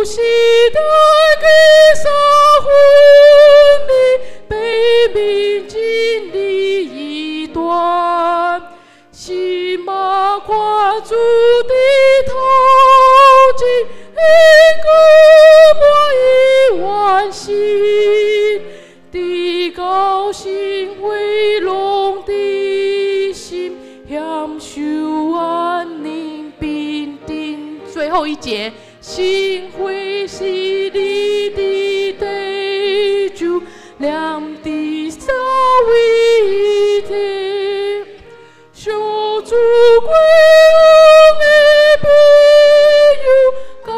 時代嘅三分離，悲憫真理異端，是馬看主的頭前，閣滿意萬心，至高神威榮的心，享受安寧平定。最後一節，聖會是你的地主，兩地三位一體，小主歸王的朋友，家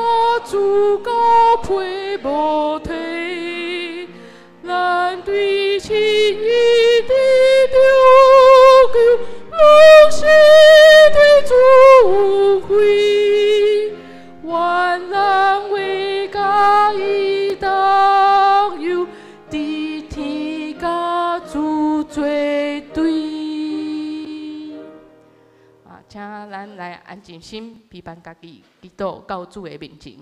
主高配無退，咱對情義的追求，攏是對主恩惠。願人為家伊同遊，佇天佮主做對。啊，請咱來安靜心，陪伴家己，祈禱到主的面前。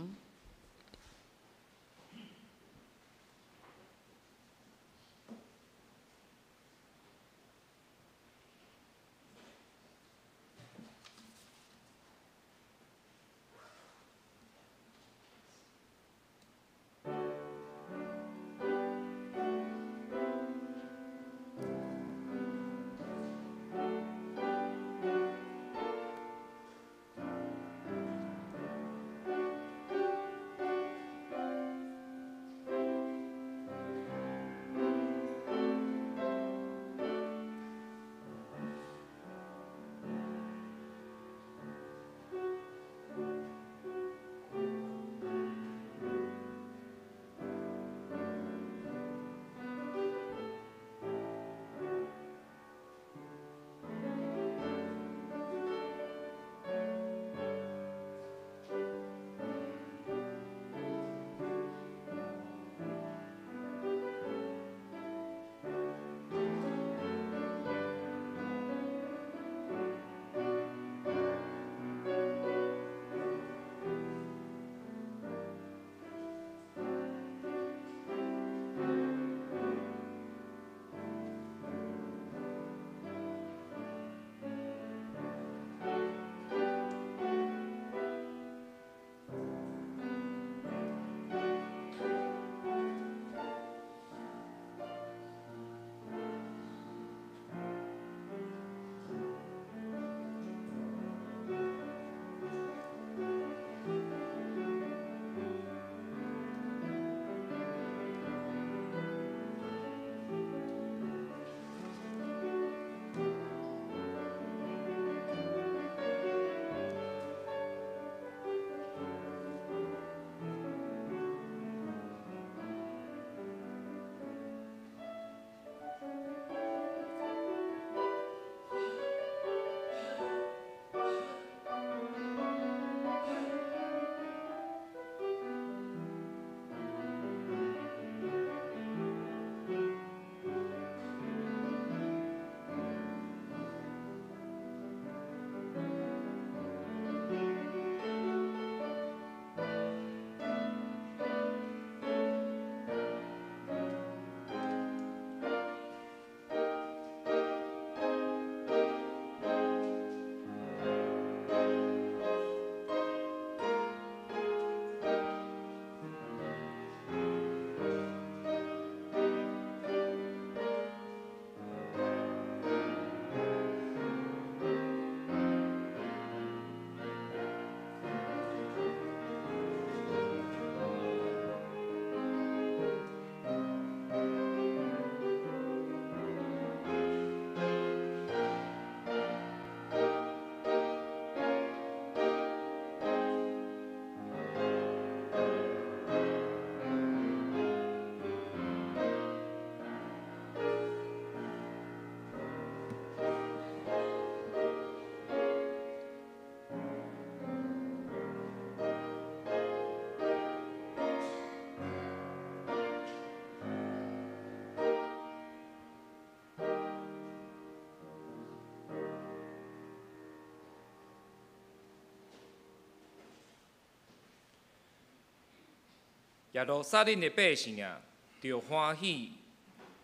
耶路撒冷的百姓啊，著歡喜，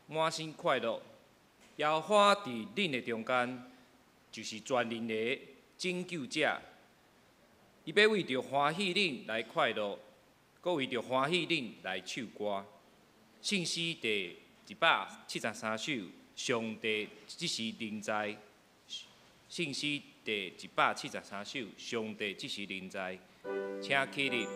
滿心快樂。耶和華佇恁的中間，就是全人的拯救者。伊欲為著歡喜恁來快樂，閣為著歡喜恁來唱歌。聖詩第173首，上帝這是臨在。聖詩第173首，上帝這是臨在，請起立。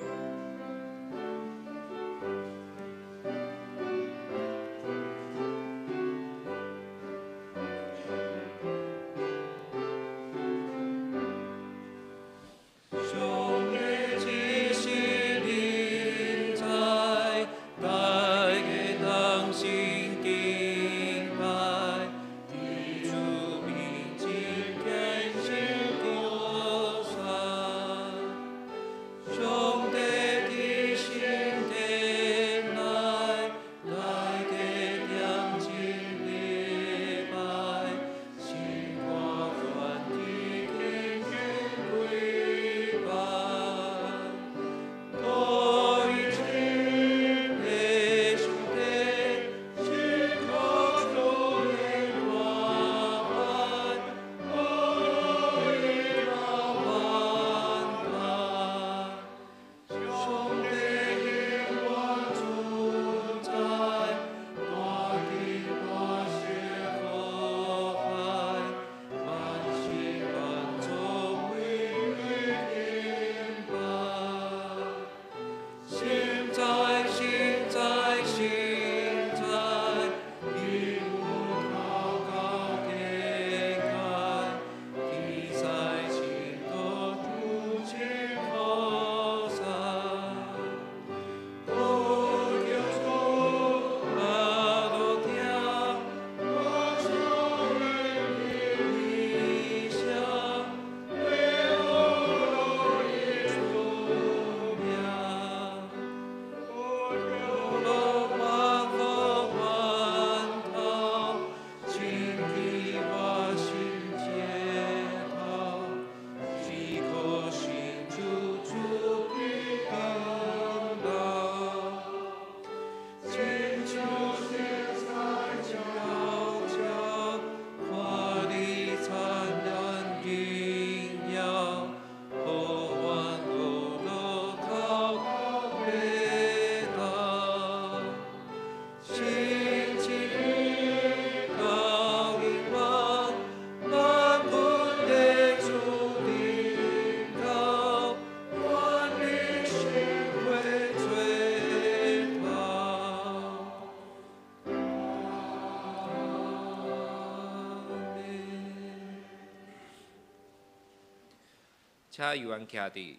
請猶原徛佇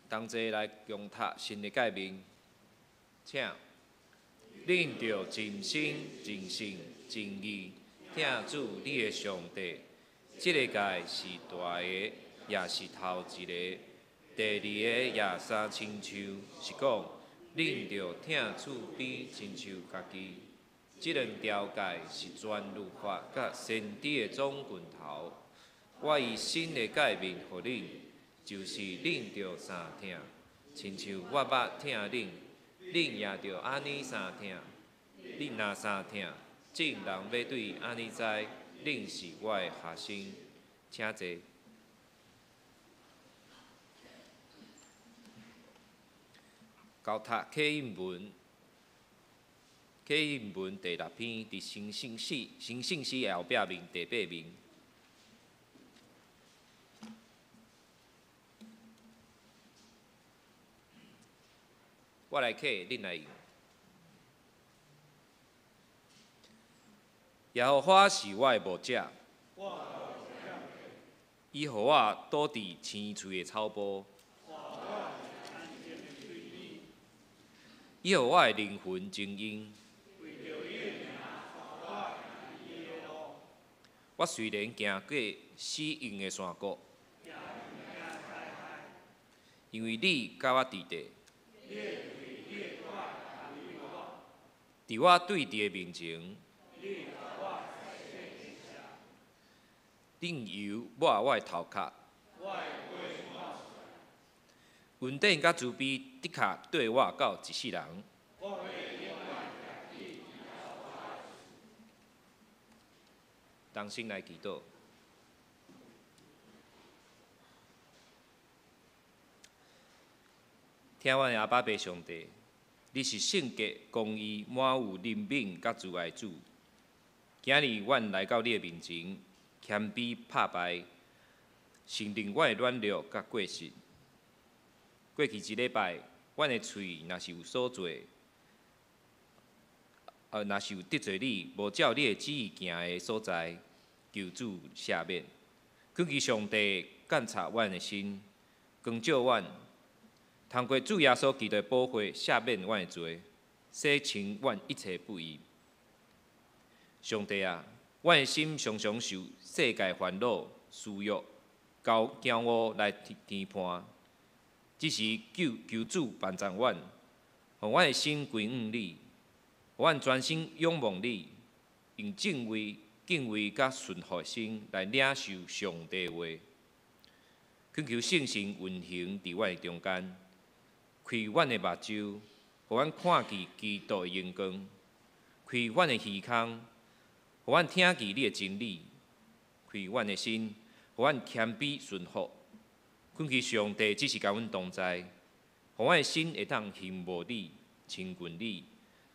同齊來共讀神的誡命，請恁著盡心、盡性、盡意疼主你的上帝。這个誡是大个，也是頭一个。第二个也相親像，是講恁著疼厝邊親像家己。這兩條誡是全律法佮先知的總棍頭。我以新的誡命予恁，就是恁著相疼，親像我捌疼恁，恁也著按呢相疼。恁若相疼，眾人欲對按呢知，恁是我的學生。請坐。𠢕讀啟應文，啟應文第六篇，佇新聖詩，新聖詩的後壁面第八面。我來啟，恁來應。耶和華是我的牧者，伊予我倒佇青翠的草埔，伊予我的靈魂清閒。我雖然行過死蔭的山谷，因為你佮我佇咧。佇我對佇的面前，恁油抹我的頭殼，恩典佮慈悲的確綴我到一世人。同心來祈禱。疼阮的阿爸父上帝，你是聖潔、公義、滿有憐憫佮慈愛的主。今日阮來到你的面前，謙卑拍敗，承認阮的軟弱佮過失。過去一禮拜，阮的喙若是有所做，若是有得罪你，無照你的旨意行的所在，求主赦免。懇求上帝鑒察阮的心，光照阮，通過主耶穌基督的寶血赦免阮的罪，洗清阮一切不義。上帝啊，阮的心常常受世界煩惱、私欲、驕傲來填滿。這時求求主幫助阮，予阮的心歸向你，予阮專心仰望你，用敬畏、敬畏佮順服的心來領受上帝話。懇求聖神運行佇阮的中間，開阮的目睭，予阮看見基督的榮光；開阮的耳孔，予阮聽見你的真理；開阮的心，予阮謙卑順服。懇求上帝這時佮阮同在，予阮的心會當羨慕你、親近你，予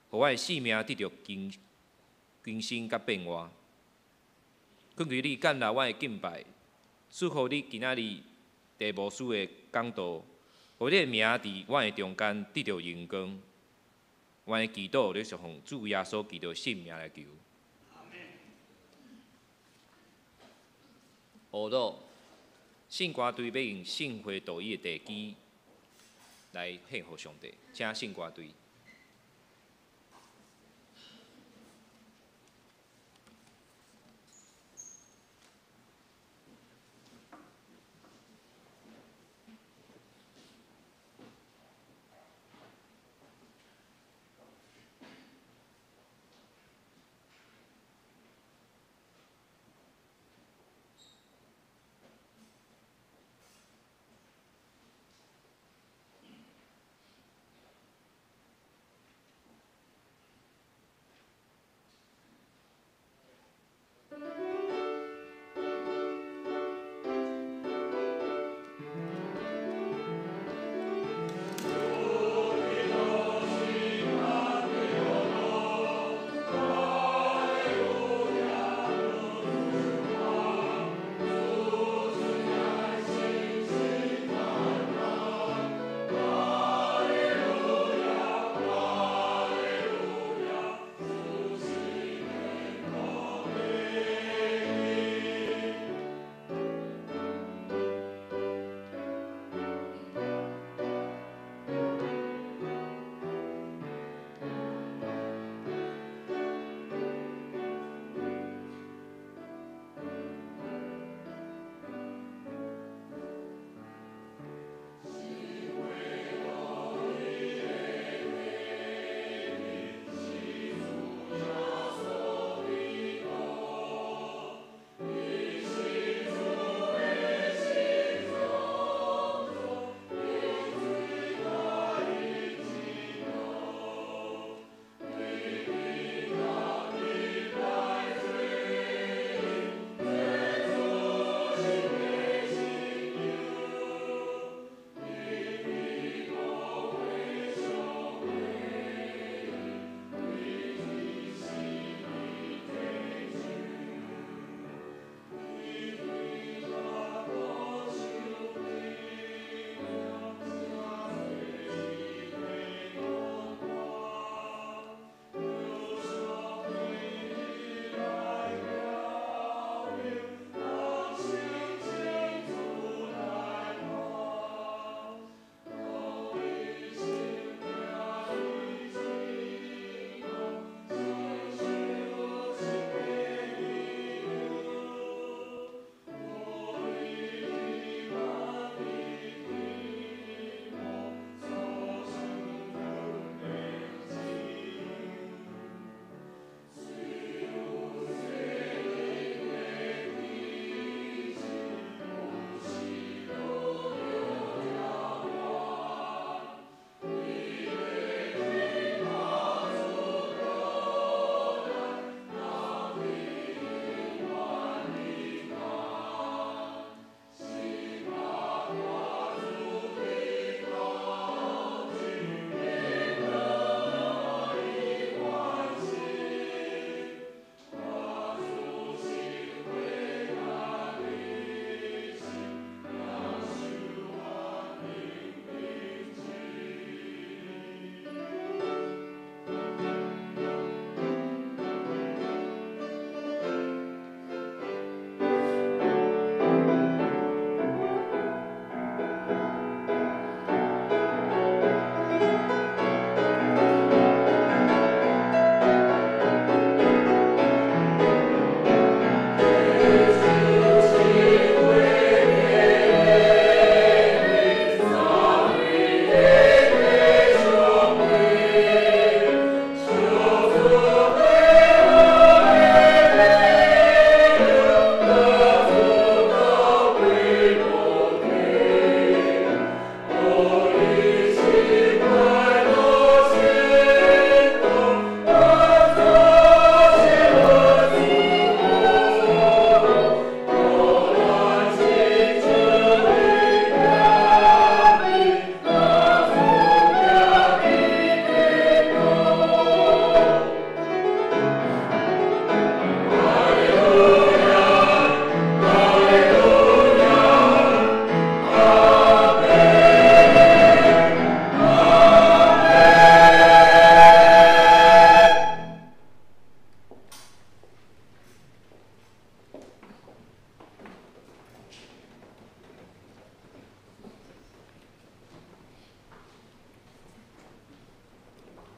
阮的性命得著更新佮變活。懇求你接納阮的敬拜，祝福你今仔日鄭牧師的講道，予你的名佇阮的中間得著榮光。阮的祈禱，你是奉主耶穌基督的聖名來求。學樂，聖歌隊欲用聖會道義的地基來獻予上帝，請聖歌隊。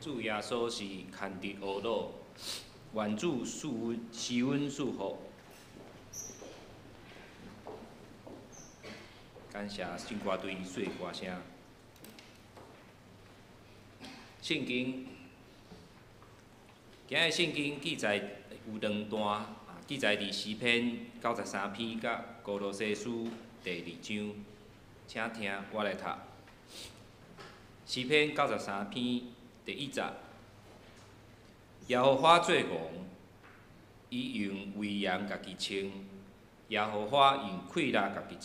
主耶穌是牽佇呵咾，願主賜施阮賜福。感謝聖歌隊水歌聲。聖經，今日聖經記載有兩段，記載佇詩篇93篇佮歌羅西書第二章，請聽我來讀。詩篇九十三篇第一節：耶和華做王，伊用威嚴家己穿；耶和華用氣力家己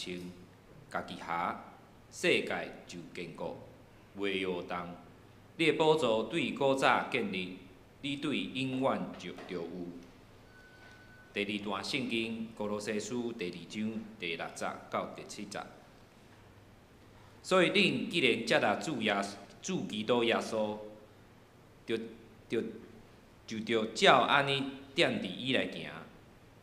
穿，家己縖，世界就堅固，袂搖動。你的寶座對古早建立，你對永遠就著有。第二段聖經歌羅西書第二章第六節到第七節。所以恁既然接納主耶主基督耶穌，就就就著照按呢踮佇伊來行，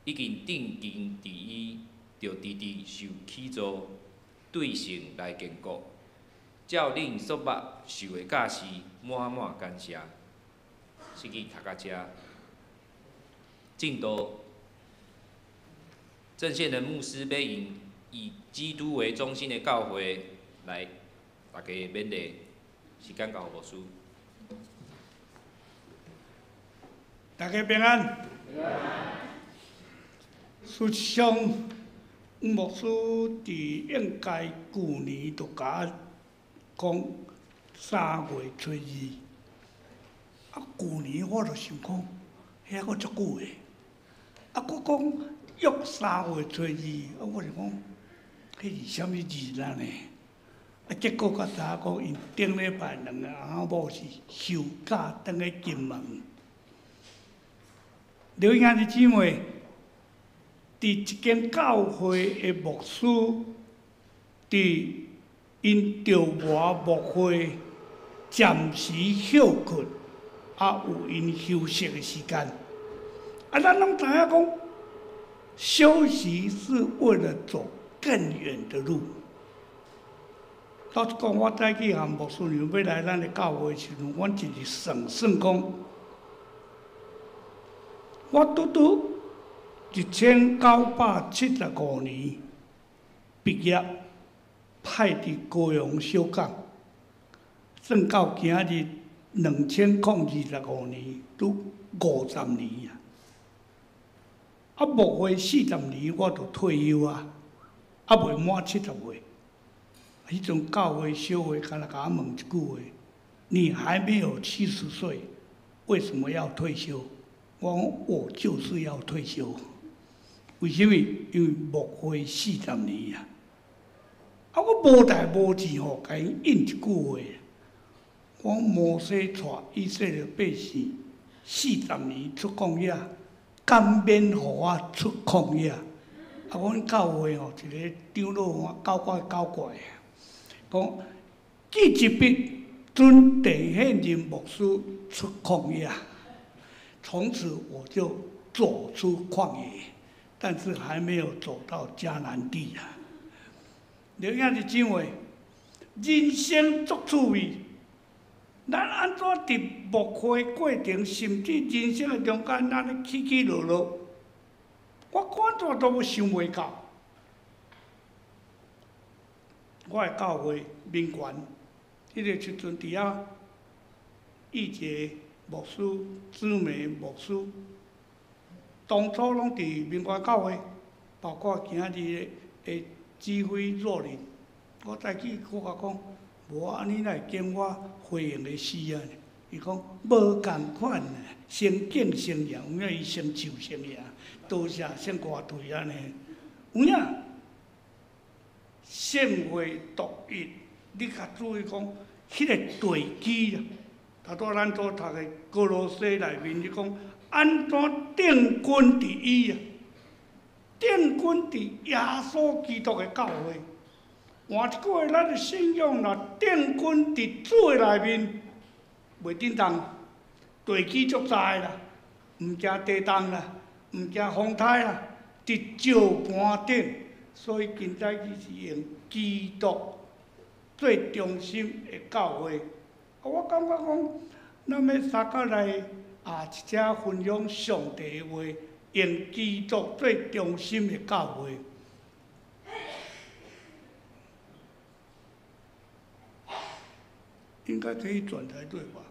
已經定睛佇伊，著直直受起造，對聖來堅固，照恁所捌受的教示，滿滿感謝。聖經讀到遮，進度，鄭憲仁牧師欲用以基督為中心的教會來，大家勉勵。時間交予牧師。大家平安。事實上，黃牧師佇應該舊年就共我講3月初2，啊，舊年我就想講，遐閣足久的，啊，閣講約3月初2，啊，我就講，彼是啥物日啊呢？啊，結果才知影講，𪜶頂禮拜兩个翁仔某是休假轉去金門。劉兄弟姊妹，佇一間教會的牧師，佇𪜶著無牧會暫時歇睏，啊，有𪜶休息的時間。啊，咱攏知影講，休息是為了走更遠的路。老實講，我早起和牧師娘欲來咱的教會時陣，阮一直算算講，我拄拄1975年畢業，派佇高雄小港，算到今日2025年，拄50年啊！啊，牧會40年我就退休啊，猶未滿70歲。彼陣教會小會，敢若共我問一句話：你還沒有70歲，為什麼要退休？我講我就是要退休。為啥物？因為牧會四十年啊！啊，我無代無誌吼，共𪜶應一句話。我講摩西帶以色列百姓四十年出曠野，敢免予我出曠野？啊，阮教會吼一个長老講搞怪搞怪的，講記一筆，准鄭憲仁牧師出曠野，從此我就走出曠野，但是還沒有走到迦南地啊。劉兄弟姊妹，人生足趣味，咱按怎佇牧會過程，甚至人生的中間，咱咧起起落落，我看怎都想袂到。我的教會民權，彼個時陣佇遐，義傑牧師、姊妹牧師，當初攏佇民權教會，包括今日的指揮若琳，我早起閣共講，無按呢哪會揀我回應的詩啊？伊講無仝款啊，先敬先贏，有影伊先唱先贏，多謝聖歌隊按呢，有影。聖會獨一，你較注意講，彼個地基啦，頭拄咱所讀的歌羅西內面，伊講按怎定根佇伊啊？定根佇耶穌基督的教會。換一句話，咱的信仰若定根佇主的內面，袂振動，地基足實的啦，毋驚地動啦，毋驚風颱啦，佇石盤頂。所以今早起是用基督做中心的教會。啊，我感覺講，咱欲三角來啊，一隻分享上帝的話，用基督做中心的教會。應該可以轉才對吧？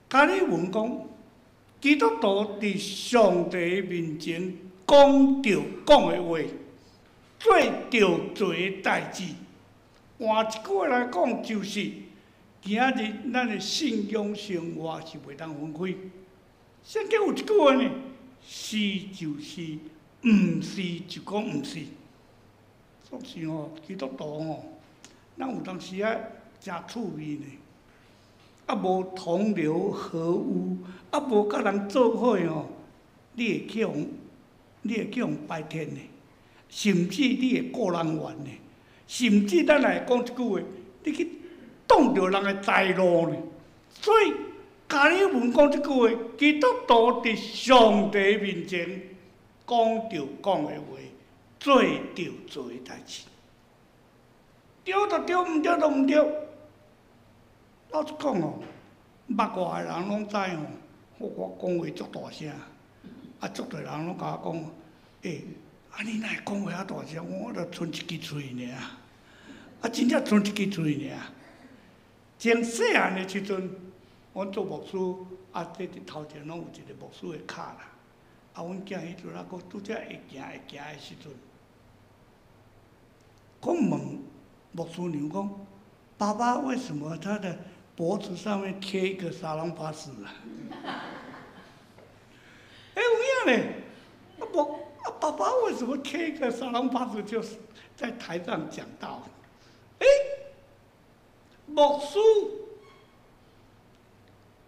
加爾文講，基督徒佇上帝面前講著講的話，做著做的代誌。換一句話來講，就是今仔日咱的信仰生活是袂當分開。聖經有一句話呢，是就是，毋是就講毋是。所以吼，基督徒吼，咱有當時啊誠趣味呢。啊，無同流合污，啊，無佮人做伙吼，你會去予排斥呢，甚至你會顧人怨呢，甚至咱來講一句話，你去擋著人的財路呢。所以加爾文講這句話，基督徒佇上帝面前講著講的話，做著做的代誌，對就對，毋對就毋對。老實講哦，捌我的人攏知吼，我講話足大聲，啊，足濟人攏共我講，欸，啊你哪會講話遐大聲？我著賰一支喙爾，啊，真正賰一支喙爾。前細漢的時陣，阮做牧師，啊，這佇頭前攏有一個牧師的跤啦。啊，阮囝彼陣猶閣拄才會行會行的時陣，閣問牧師娘講：爸爸為什麼他的脖子上面貼一個撒浪巴斯啊？欸，有影呢？啊無啊，爸爸為什麼貼一個撒浪巴斯就是在台上講道？欸，牧師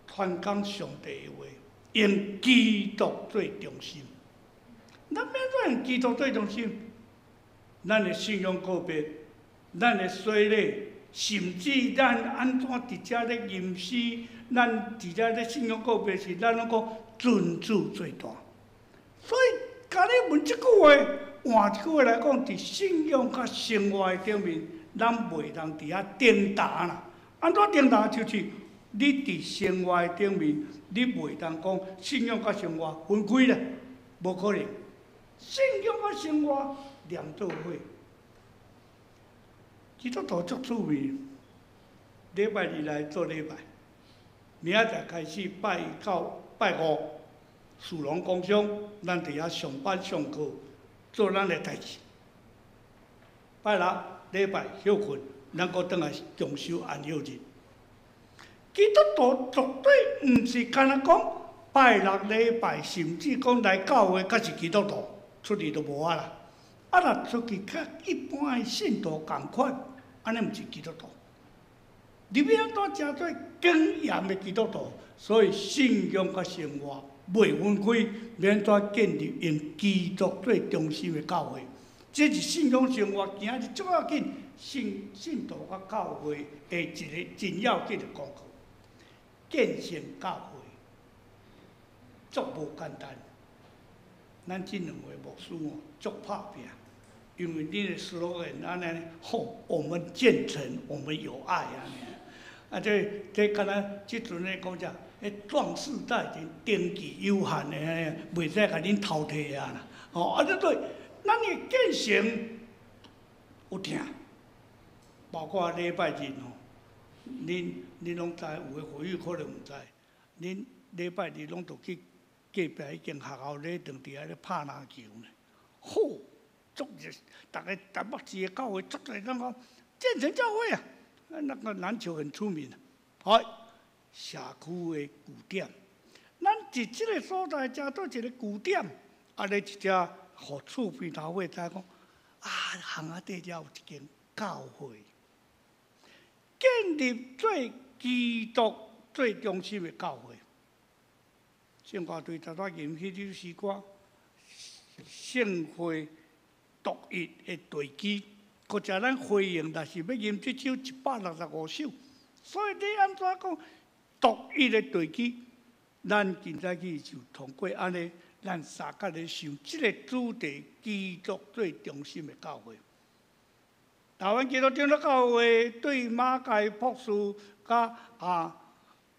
傳講上帝的話，用基督做中心。咱欲按怎用基督做中心？咱的信仰告白，咱的洗禮。甚至咱按怎佇遮咧吟詩，咱佇遮咧信仰告白時，咱攏講尊主最大。所以，加爾文這句話，換一句話來講，佇信仰佮生活的頂面，咱袂當佇遐顛倒啦。按怎顛倒？就是你佇生活的頂面，你袂當講信仰佮生活分開咧，無可能。信仰佮生活連做伙。基督徒足趣味，禮拜二來做禮拜，明仔載開始拜一到拜五，士農工商，咱佇遐上班上課，做咱的代誌。拜六禮拜歇睏，咱閣轉來重修安息日。基督徒絕對毋是干焦講拜六禮拜，甚至講來教會才是基督徒，出去就無啊啦。啊！若出去佮一般的信徒仝款，按呢毋是基督徒。你欲按怎成做敬虔的基督徒？所以信仰佮生活袂分開，欲按怎建立用基督做中心的教會？這是信仰生活今仔日足要緊，信信徒佮教會的一个真要緊的功課。建成教會足無簡單。咱這兩位牧師哦，足拍拚。因為恁的 slogan 按呢，好，我們建成，我們有愛按呢。啊，這這敢若這陣咧講啥？彼壯士代前，登記有限的，袂使共恁偷摕啊啦。吼，啊，這對，咱的建成有疼，包括禮拜日吼，恁恁攏知，有的會友可能毋知，恁禮拜日攏著去隔壁彼間學校咧，踮佇遐咧拍籃球呢。好。足熱，逐个台北市的教會足濟人講建成教會啊，那個籃球很出名。好，社區的據點，咱佇這個所在成做一個據點，啊，咧一只予厝邊頭尾知講，啊，巷仔底遮有一間教會，建立做基督最中心的教會。聖歌隊頭拄吟彼首詩歌，聖會獨一的地基，閣者咱回應，若是欲吟這首165首，所以你按怎講獨一的地基？咱今早起就通過按呢，咱相佮咧想這个主題：基督做中心的教會。台灣基督長老教會對馬偕博士佮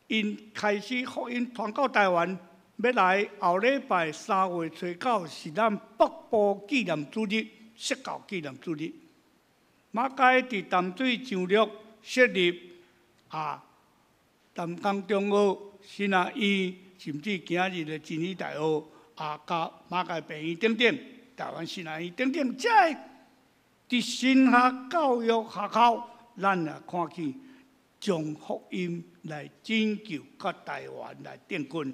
𪜶開始福音傳到台灣，欲來後禮拜3月初9是咱北部紀念主日，釋教紀念主日。馬偕佇淡水長樂設立淡江中學、新亞院，甚至今日的真理大學，佮馬偕病院等等，台灣新亞院等等，這个佇神學教育學校，咱也看見將福音來拯救佮台灣來奠根。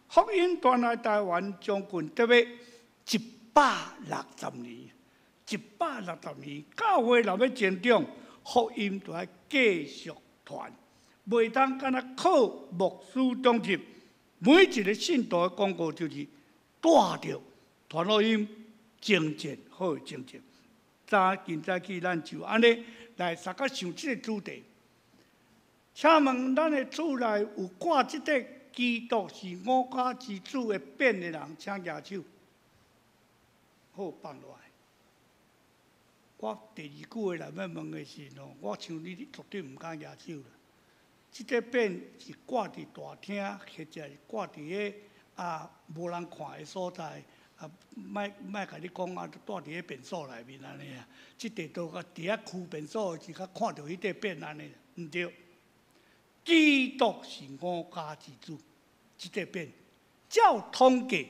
福音傳來台灣將近得欲160年，160年，教會若欲成長，福音就愛繼續傳，袂當干焦靠牧師長執。每一个信徒的功課就是帶著傳福音，征戰好的征戰。早今早起，咱就按呢來相佮想這个主題。請問咱的厝內有掛這個基督是我家之主的匾的人，請舉手。好，放落來。我第二句話來欲問的時吼，我想你絕對毋敢舉手啦。這個匾是掛佇大廳，或者是掛佇彼無人看的所在。莫莫共你講啊，蹛佇彼便所內面按呢啊。這塊都共佇遐區便所的時，較看著彼塊匾按呢，毋對。基督是我家之主，這塊匾照統計，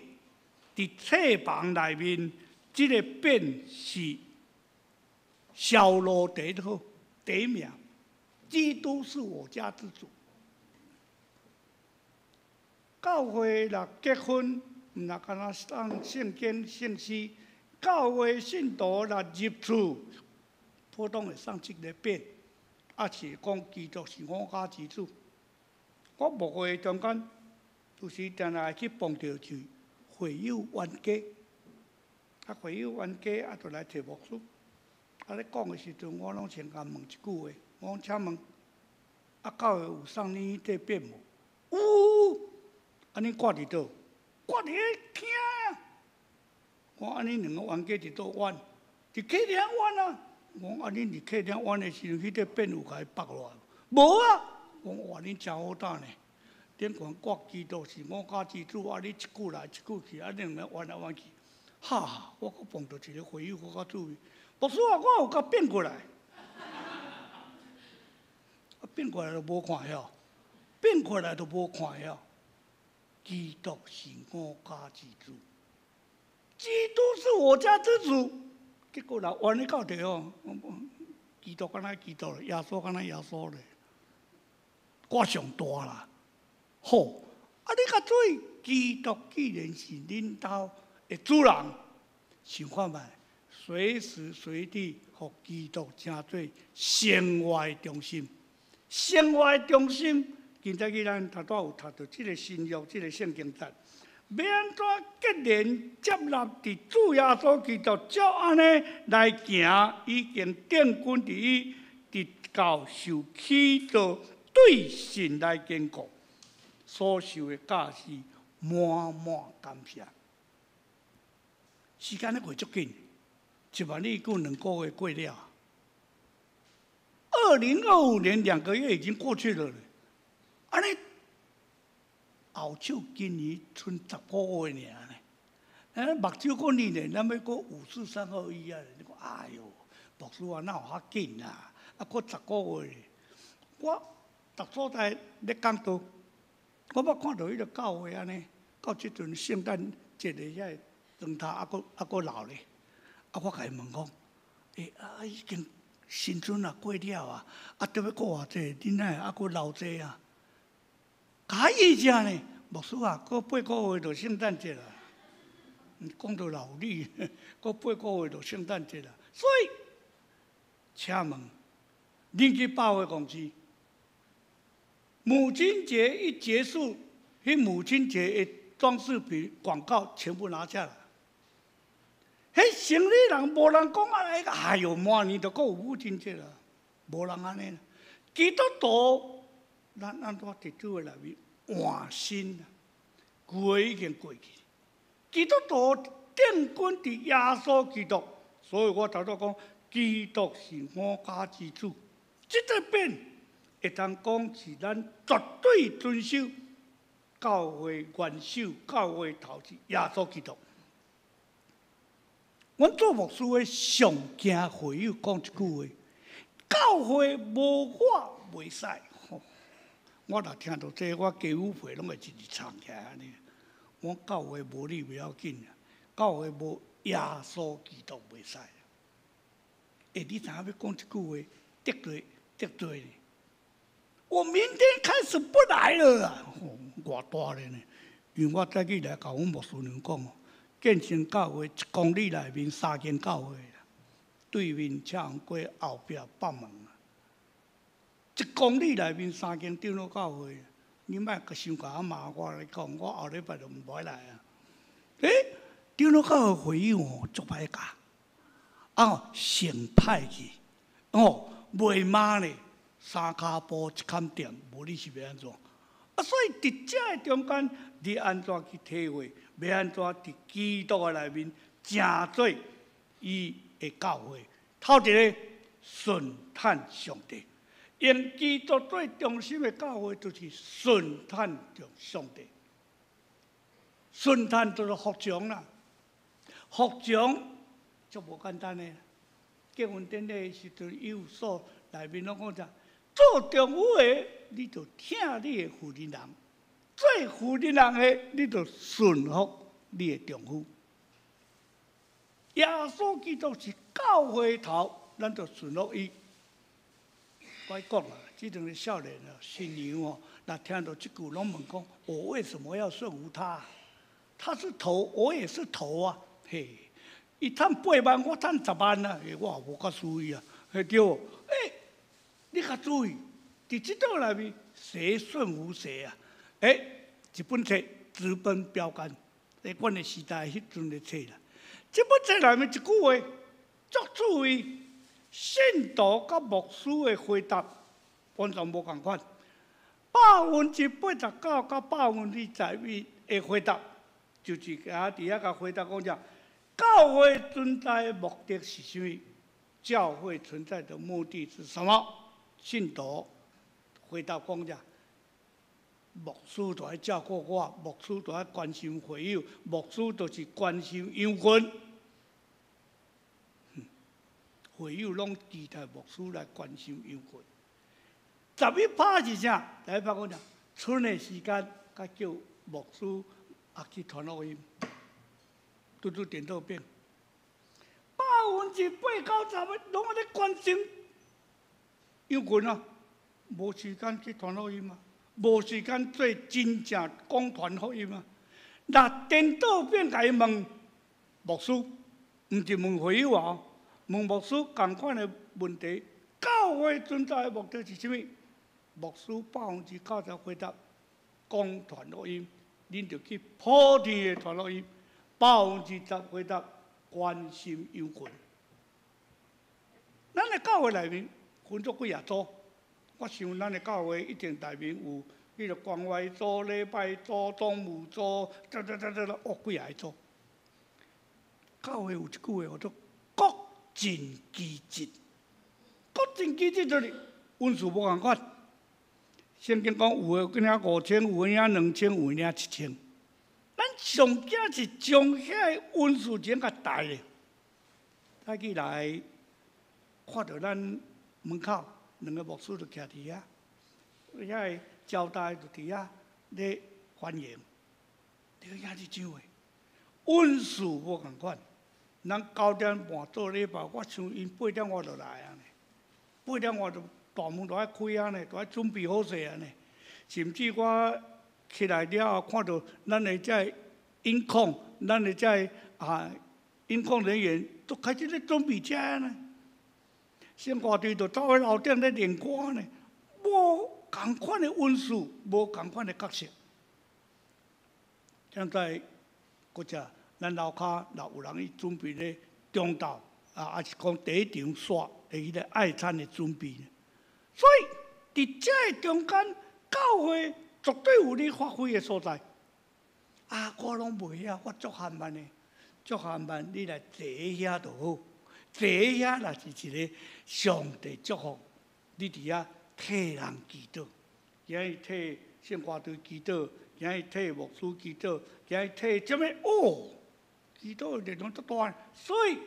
佇冊房內面，這個匾是銷路第一好，第一名。基督是我家之主。教會若結婚，毋若干焦送聖經聖詩，教會信徒若入厝，普通會送這个匾，抑是講基督是我家之主。我牧會中間，有時定定會去碰著是會友冤家，會友冤家就來揣牧師，咧講的時陣，我攏先共問一句話，我講請問，教會有送你這匾無？有，恁掛佇佗？掛佇彼廳啊！我講恁兩个冤家佇佗冤？佇客廳冤啊！我講恁佇客廳冤的時陣，彼塊匾有共伊縛落來無？無啊！我講哇，恁誠好膽呢！頂懸掛基督是我家之主，你一句來一句去，恁兩个冤來冤去，哈！我閣碰著一个會友閣較注意，牧師啊，我有共變過來，變過來就無看曉，變過來就無看曉。基督是我家之主，基督是我家之主。結果若冤得到底哦，基督敢若基督，耶穌敢若耶穌咧，我上大啦。好，你較注意，基督既然是恁兜的主人，想看覓，隨時隨地予基督成做生活的中心，生活的中心。今早起咱頭拄有讀著這个新約，這个聖經節，欲按怎結連接納佇主耶穌基督，照按呢來行，已經定根佇伊，直到受起造對神來堅固，所受的教示滿滿感謝。時間咧過足緊，一萬里閣2個月過了。2025年2個月已經過去了。按呢後手今年賰10個月爾呢，目睭閣睨咧，咱欲閣五四三二一啊！你講哎喲，牧師啊，哪有遐緊啊？閣十個月，我逐所在咧講道，我捌看著彼个教會按呢，到這陣聖誕節的遐个燈塔猶閣留咧，我共伊問講，已經新春也過了啊，著欲過偌濟，恁哪會猶閣留這啊？較意正呢，牧師啊，閣8個月就聖誕節啦。講到老理，閣八個月就聖誕節啦。所以，請問，恁去百貨公司，母親節一結束，彼母親節的裝飾品廣告全部拿下來。彼生理人無人講啊，哎喲，明年就閣有母親節啦，無人按呢。基督徒，咱按怎佇主的內面換新？舊的已經過去。基督徒定睛佇耶穌基督，所以我頭拄講，基督是五家之主。這個變會當講是咱絕對遵守教會元首、教會頭是耶穌基督。阮做牧師的上驚會友講一句話：教會無我袂使。我若聽著這個，我雞母皮攏會一直藏起來按呢。我教會無你袂要緊，教會無耶穌基督袂使。欸，你知影欲講這句話得罪得罪呢？我明天開始不來了啊！偌大咧呢？因為我早起來共阮牧師娘講，建成教會一公里內面三間教會啦，對面赤紅街，後壁北門啊。一公里內面三間長老教會，你莫閣傷共我罵我來講，我後禮拜就毋愛來啊。欸，長老教會會友吼足歹教，啊，成歹去，哦，袂罵咧，三跤步一坎店，無你是欲按怎？啊，所以佇這个中間，你按怎去體會？欲按怎佇基督的內面成做伊的教會？頭一个順趁上帝，用基督做中心的教會，就是順趁著上帝。順趁就是服從啦，服從就無簡單的。結婚典禮的時陣，以弗所內面攏講啥？做丈夫的，你就疼你的婦人；做婦人的，你就順服你的丈夫。耶穌基督是教會頭，咱就順服伊。我講啊，這陣的少年啊，新娘哦，若聽著這句，攏問講：我為什麼要順服他？他是頭，我也是頭啊！嘿，伊趁8萬，我趁10萬啊！嘿，我也無較輸伊啊，嘿對無？欸，你較注意，佇這道內面，誰順服誰啊？欸，一本冊直奔標杆，佇阮的時代彼陣的冊啦。這本冊內面一句話，足注意，信徒佮牧師的回答完全無仝款。89%佮11%的回答，就是佇遐共回答講啥？教會存在的目的是啥物？教會存在的目的是什麼？信徒回答講啥？牧師就愛照顧我，牧師就愛關心會友，牧師就是關心羊群。會友攏期待牧師來關心羊群。11%是啥？11%講啥？春的時間，才叫牧師啊去傳福音，拄拄顛倒變。80%、90攏咧關心羊群啊，無時間去傳福音啊，無時間做真正講傳福音啊。若顛倒變，共伊問牧師，毋是問會友啊，問牧師仝款的問題。教會存在的目的是啥物？牧師90%回答講傳福音，恁就去普天的傳福音。10%回答關心羊群。咱的教會內面分做幾若組，我想咱的教會一定內面有彼個關懷組、禮拜組、總務組，噠噠噠噠噠，哦，幾若個組。教會有一句話叫做各盡其職，各盡其職就是恩賜無仝款。聖經講有的領5000，有的領2000，有的領7000。咱上驚是將遐个恩賜錢共代咧。早起來看著咱門口兩個牧師就徛佇遐，遐个招待就佇遐咧歡迎。這個兄弟姊妹，恩賜無仝款。咱9點半做禮拜，我想𪜶8點外就來啊呢，8點外就大門就愛開啊呢，就愛準備好勢啊呢。甚至我起來了後，看著咱的這个音控，咱的這个啊音控人員都開始咧準備這呢。聖歌隊就走去樓頂咧練歌呢，無仝款的恩賜，無仝款的角色。現在，閣者咱樓跤若有人去準備咧中晝啊，抑是講第一場煞的彼個愛餐的準備。所以，佇這个中間，教會絕對有你發揮的所在。啊，我攏袂曉，我足含慢的，足含慢，你來坐遐就好。坐遐若是一個上帝祝福，你佇遐替人祈禱，今日替聖歌隊祈禱，今日替牧師祈禱，今日替啥物？哦，祈禱的力量足大，所以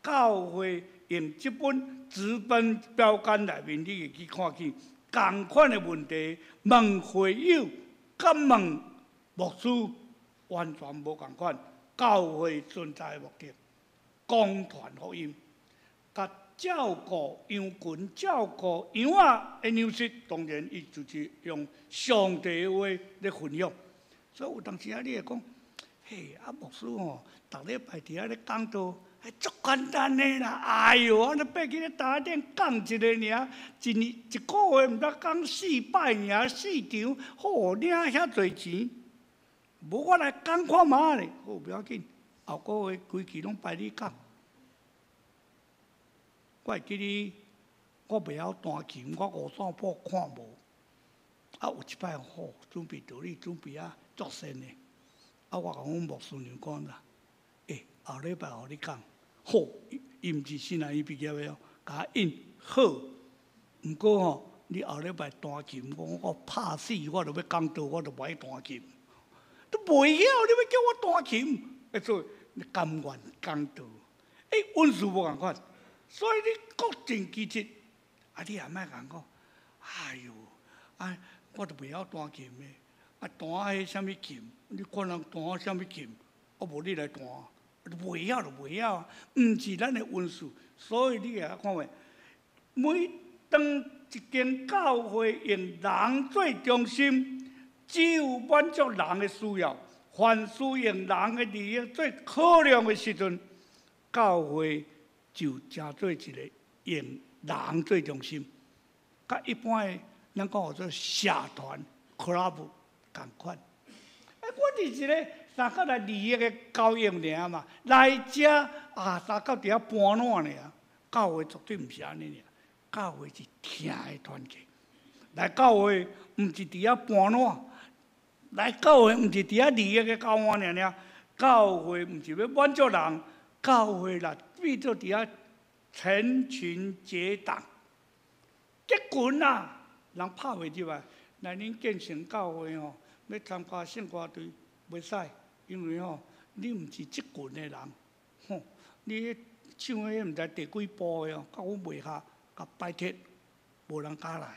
教會用這本紙本標杆內面，你會去看見仝款的問題，問會友佮問牧師完全無仝款。教會存在的目的，廣傳福音，佮照顧羊群、照顧羊仔的糧食，當然伊就是用上帝的話咧分享。所以有當時啊，你會講，嘿，啊牧師吼，逐禮拜佇遐咧講道，足簡單的啦。哎喲，按呢爬去咧台頂講一个爾，一年一個月毋知講四擺爾，四場，好領遐濟錢。無我來講看覓咧，好無要緊，後個月規期攏排你講。我會記得我袂曉彈琴，我五線譜看無。啊，有一擺吼，準備道理準備啊足順的。啊，我共阮牧師娘講啦，欸，後禮拜予你講，好，伊毋是新南醫畢業的哦，共我應好。毋過吼，你後禮拜彈琴，我我拍死我著欲講道，我著無愛彈琴。都袂曉，你欲叫我彈琴，欸，所以你甘願講道，欸，恩賜無仝款，所以你各盡其職，啊，你也莫共講，哎喲，啊，我都袂曉彈琴的，啊，彈彼啥物琴？你看人彈啥物琴？啊，無你來彈，袂曉就袂曉，毋是咱的恩賜，所以你會曉看袂？每當一間教會用人做中心。只有滿足人的需要，凡事用人的利益做考量的時陣，教會就成做一個用人做中心，佮一般的咱講叫做社團 club 仝款。欸，我是一個相較來利益的交易爾嘛，來遮啊，相較佇遐搬爛爾。教會絕對毋是按呢爾，教會是疼的團體。來教會毋是佇遐搬爛。來教會毋是佇遐利益的交換爾爾，教會毋是欲滿足人，教會若變做佇遐成群結黨、結群啊，人拍袂入來。來恁建成教會吼，欲參加聖歌隊袂使，因為吼你毋是這群的人，吼，你彼唱彼毋知第幾部的哦，佮阮袂合，共擺脫，無人敢來。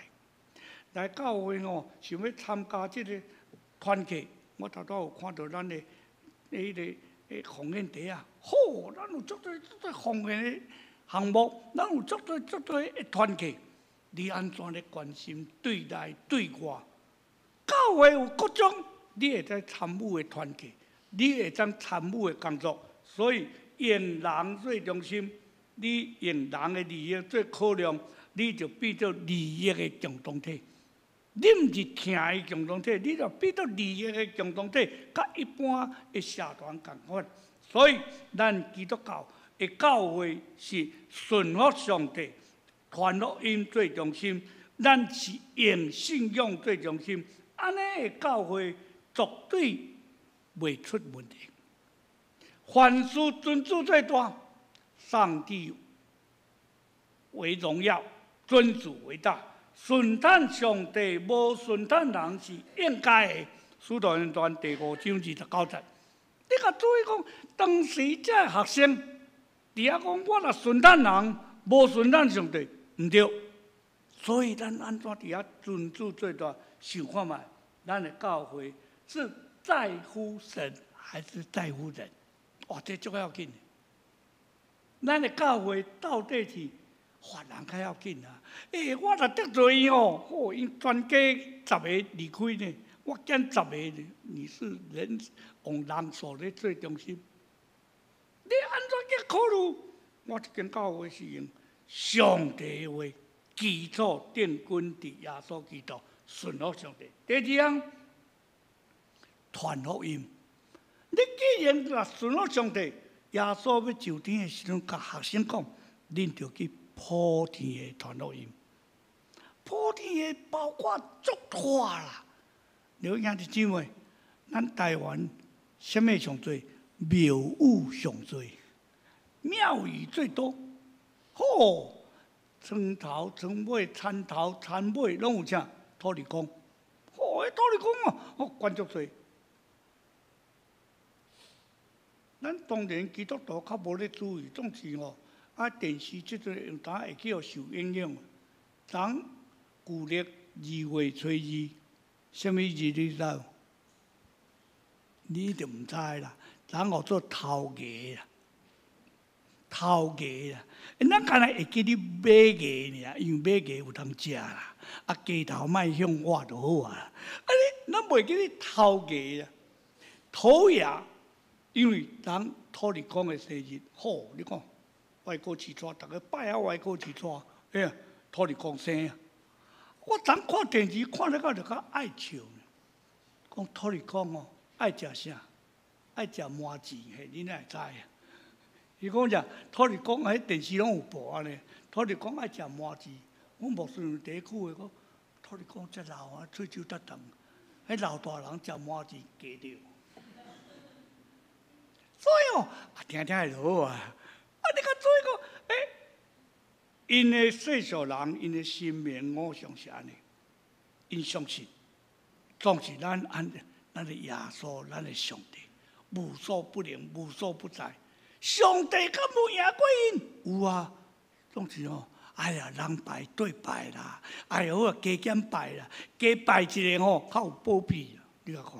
來教會吼，想欲參加這个團契，我頭拄有看著咱的彼个奉獻袋仔，好，咱有足濟足濟奉獻的項目，咱有足濟足濟的團契，你按怎咧關心對內對外？教會有各種，你會使參與的團契，你會當參與的工作，所以用人做中心，你用人的利益做考量，你就變做利益的共同體。你毋是疼的共同體，你就變做利益的共同體，佮一般的社團仝款。所以，咱基督教的教會是順服上帝、傳福音做中心，咱是用信仰做中心。按呢的教會絕對袂出問題。凡事尊主最大，上帝為榮耀，尊主為大。順趁上帝，無順趁人是應該的。使徒行傳第五章29節，你共注意講，當時這學生佇遐講，我若順趁人，無順趁上帝，毋對。所以咱按怎佇遐尊主最大？想看覓，咱的教會是在乎神還是在乎人？哇，這足要緊的。咱的教會到底是？別人較要緊啊！欸，我若得罪伊吼，吼，𪜶全家十個離開呢，我減十個呢。你是人用人數咧做中心，你按怎去考慮？我這間教會是用上帝的話基礎奠根佇耶穌基督，順服上帝。第二項，傳福音。你既然若順服上帝，耶穌欲上天的時陣，共學生講，恁著去普天的傳福音，普天的包括足大啦。你兄弟姊妹，咱台灣啥物上濟？廟宇上濟，廟宇最多。好，床頭、床尾、田頭、田尾，攏有啥？土地公。吼，彼土地公哦，哦，懸足濟。咱當然基督徒較無咧注意，總是吼，啊電視這陣有當會去予受影響。昨舊曆2月初2，啥物日你知無？你就毋知啦。昨號做頭牙啦，頭牙啦。咱敢若會記得尾牙爾，因為尾牙有通食啦。啊，雞頭莫向我就好啊。啊，你咱袂記得頭牙啦，頭牙。因為人土地公的生日，好，你看外國市帶，逐个拜啊外國市帶，哎呀，土地公生啊！我昨看電視看了到就較愛笑呢。講土地公哦，愛食啥？愛食麻糍，嘿，你哪會知啊？伊講食土地公，彼電視攏有播按呢。土地公愛食麻糍，阮牧師第一句話講，土地公遮老啊，喙鬚才長，彼老大人食麻糍假著。所以哦，啊，聽聽就好啊。啊，你較注意講，欸，𪜶的世俗人，𪜶的神明偶像是按呢，𪜶相信，總是咱按咱的耶穌，咱的上帝，無所不能，無所不在。上帝敢無贏過𪜶？有啊，總是哦，哎呀，人拜對拜啦，哎呀，好啊，加減拜啦，加拜一个吼，較有保庇。你來看，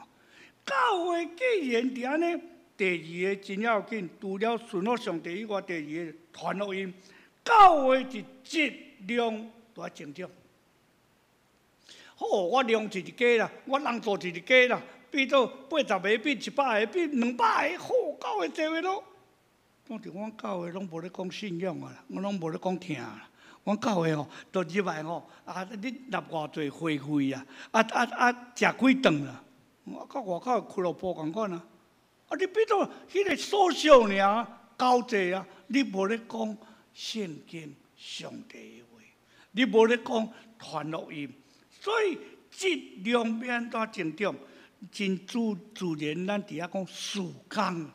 教會既然佇按呢。第二个真要緊，除了順服上帝以外，第二个傳福音，教會是質量都愛增長。好，我量一個加啦，我人數一個加啦，變做80個，變100個，變200個，好，教會濟個咯。總之，阮教會攏無咧講信仰啊啦，我攏無咧講疼啦。阮教會吼，都入來吼，啊，你納偌濟會費啊，啊啊啊，食幾頓啦？我到外口俱樂部仝款啊。啊！你變做彼個所屬爾，交際啊！你無咧講聖經上帝的話，你無咧講傳福音，所以質量欲按怎增長，真自自然，咱佇遐講事工，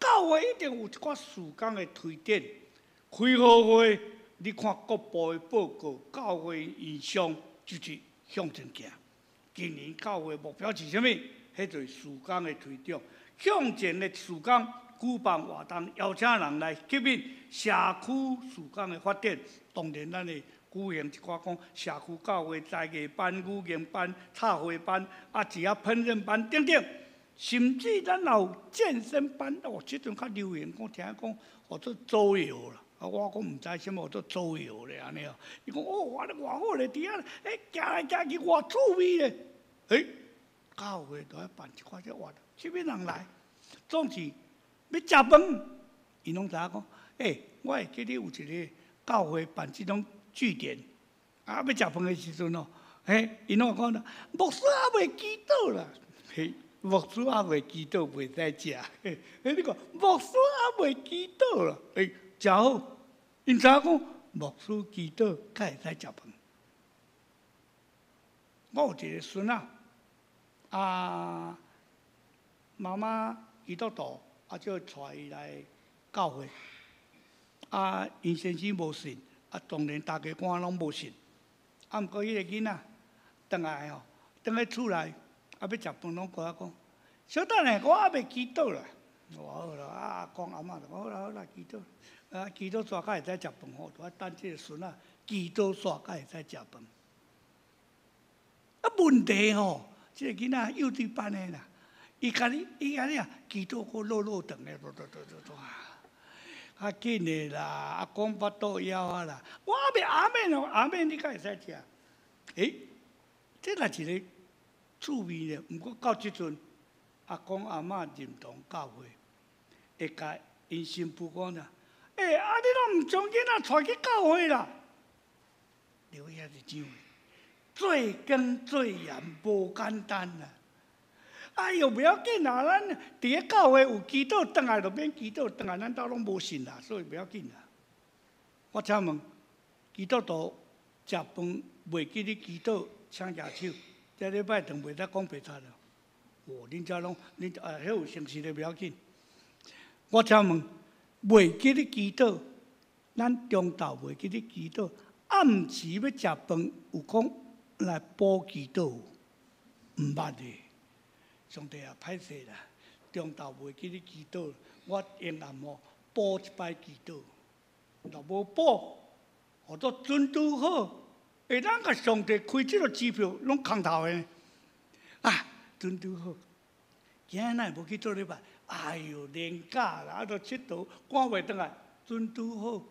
教會一定有一寡事工的推展。開好會，你看各部的報告，教會異象就是向前行。今年教會目標是啥物？彼就是事工的推展。向前的事工，舉辦活動，邀請人來吸引社區事工的發展。當然，咱會舉行一寡講社區教會才藝班、語言班、插花班、啊，一仔烹飪班等等，甚至咱也有健身班。哦，這陣較流行，講聽講號做桌遊啦。啊，我講毋知啥物號做桌遊咧，按呢哦。伊講哦，我咧偌好咧，佇遐欸行來行去偌趣味咧。欸，教會都愛辦一寡這活動，啥物人來？總是欲食飯，𪜶攏知影講，欸，我會記得有一个教會辦這種據點，啊，欲食飯的時陣哦，嘿，𪜶攏講啦，牧師猶未祈禱啦，嘿，牧師猶未祈禱袂使食，嘿，你看，牧師猶未祈禱啦，欸，誠好，𪜶知影講，牧師祈禱才會使食飯。我有一个孫仔，啊，媽媽基督徒，啊，就帶伊來教會。啊，𪜶先生無信，啊，當然大家官攏無信。啊，毋過彼個囡仔，轉來吼，轉去厝內，啊，欲食飯攏共我講，小等下，我猶未祈禱啦。我好啦，啊，阿公阿嬤就講好啦好啦，祈禱，啊，祈禱煞才會使食飯吼，就愛等這個孫仔祈禱煞才會使食飯。啊，問題吼，這個囡仔幼稚班的啦。伊共你，伊共你啊，祈禱閣落落長的，落落落落落啊，較緊的啦，啊，講腹肚枵啊啦，我猶未阿們哦，阿們你敢會使食？欸，這若一个趣味咧，毋過到這陣，阿公阿嬤認同教會，會共𪜶新婦講啦，欸，啊，你攏毋將囡仔帶去教會啦？劉兄弟姊妹，做工做鹽無簡單啦。哎喲，袂要緊啦，咱佇咧教會有祈禱，轉來就免祈禱，轉來咱兜攏無信啦，所以袂要緊啦。我請問，基督徒食飯袂記得祈禱，請舉手。這禮拜堂袂使講白賊了。哦，恁遮攏，恁啊，彼有誠實的袂要緊。我請問，袂記咧祈禱，咱中晝袂記咧祈禱，暗時欲食飯有講來補祈禱無？毋捌的。上帝啊，歹勢啦！中晝袂記咧祈禱，我永暗吼補一擺祈禱，若無補，予做準拄好，會當共上帝開這个支票攏空頭的。啊，準拄好。今仔若會無去做禮拜？哎喲，連假啦，啊，都𨑨迌，趕袂轉來，準拄好。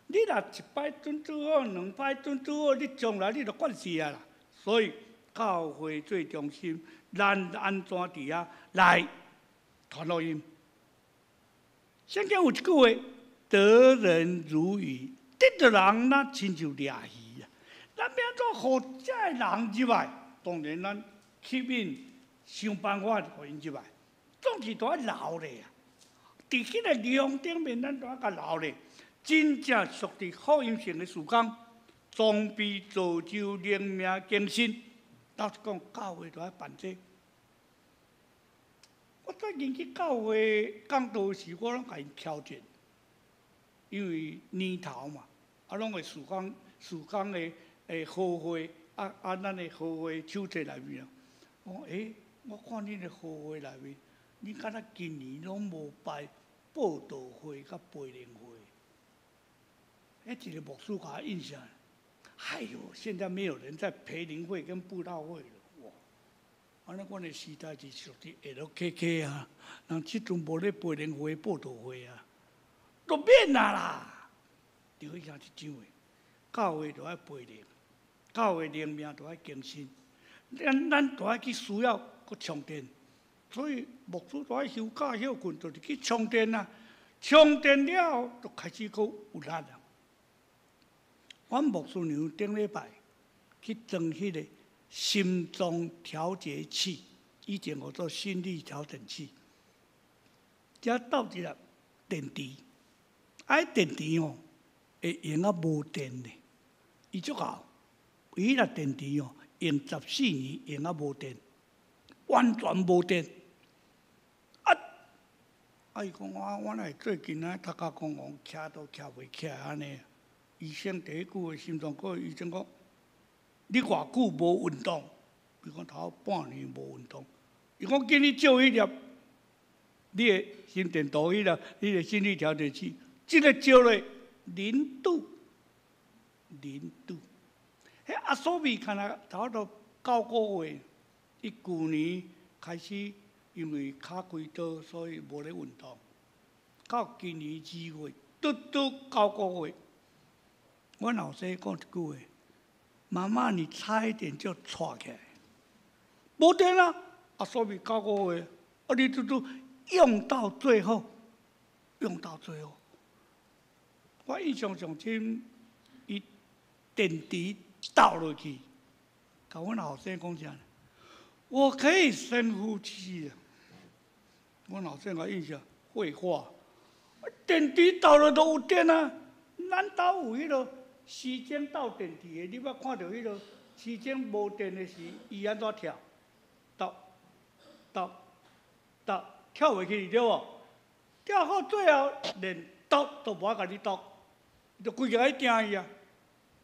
你若一擺準拄好，兩擺準拄好，你將來你就慣勢啊啦。所以教會最中心，咱按怎佇遐來傳福音？聖經有一句話：得人如魚，得著人若親像掠魚啊。咱欲按怎予這个人入來？當然咱吸引，想辦法予𪜶入來，總是都愛留咧啊！佇彼个量頂面，咱都愛共留咧。真正屬佇福音性的事工，裝備造就靈命更新。老實講，教會都愛辦這個。我最近去教會講道時，我攏共𪜶挑戰，因為年頭嘛，啊，攏會事工事工的的好會，啊啊，咱的好會手冊內面啊，我講欸，我看恁的好會內面，你敢若今年攏無排佈道會佮培靈會？彼一个牧師共我印象，哎喲，現在沒有人在培靈會跟佈道會了，哇！按呢，阮的時代是屬於 LKK 啊，人這陣無咧培靈會、佈道會啊，都免啊啦。對，兄弟姊妹，教會都愛培靈，教會靈命都愛更新，咱咱都愛去需要閣充電，所以牧師都愛休假歇睏，就是去充電啊。充電了後，就開始閣有力啊。阮牧師娘頂禮拜去裝彼个心臟調節器，以前號做心率調整器，才鬥一粒電池，啊，彼電池吼會用啊無電的，伊足𠢕，伊彼粒電池吼用14年用啊無電，完全無電。啊，啊伊講我我若會最近啊，頭殼講講徛都徛袂起來按呢。醫生第一句話心臟科醫生講：你偌久無運動？伊講頭半年無運動。伊講叫你照彼粒，你的心電圖彼粒，你的心率調節器，這个照咧0度，0度。彼阿蘇美敢若差不多9個月，伊舊年開始因為跤開刀，所以無咧運動。到今年2月，拄拄九個月。阮後生講一句話：媽媽，你差一點就𤆬起來，無電啊！啊，所以九個月，啊，你拄拄用到最後，用到最後。我印象上深，伊電池倒落去，共阮後生講啥？我可以深呼吸啊！阮後生個印象，廢話，電池倒落都有電啊！咱兜有彼个時鐘鬥電池的，你捌看著彼个時鐘無電的時，伊按怎跳？鬥鬥鬥，跳袂去對無？跳到最後連鬥都無愛共你鬥，就規个愛驚伊啊！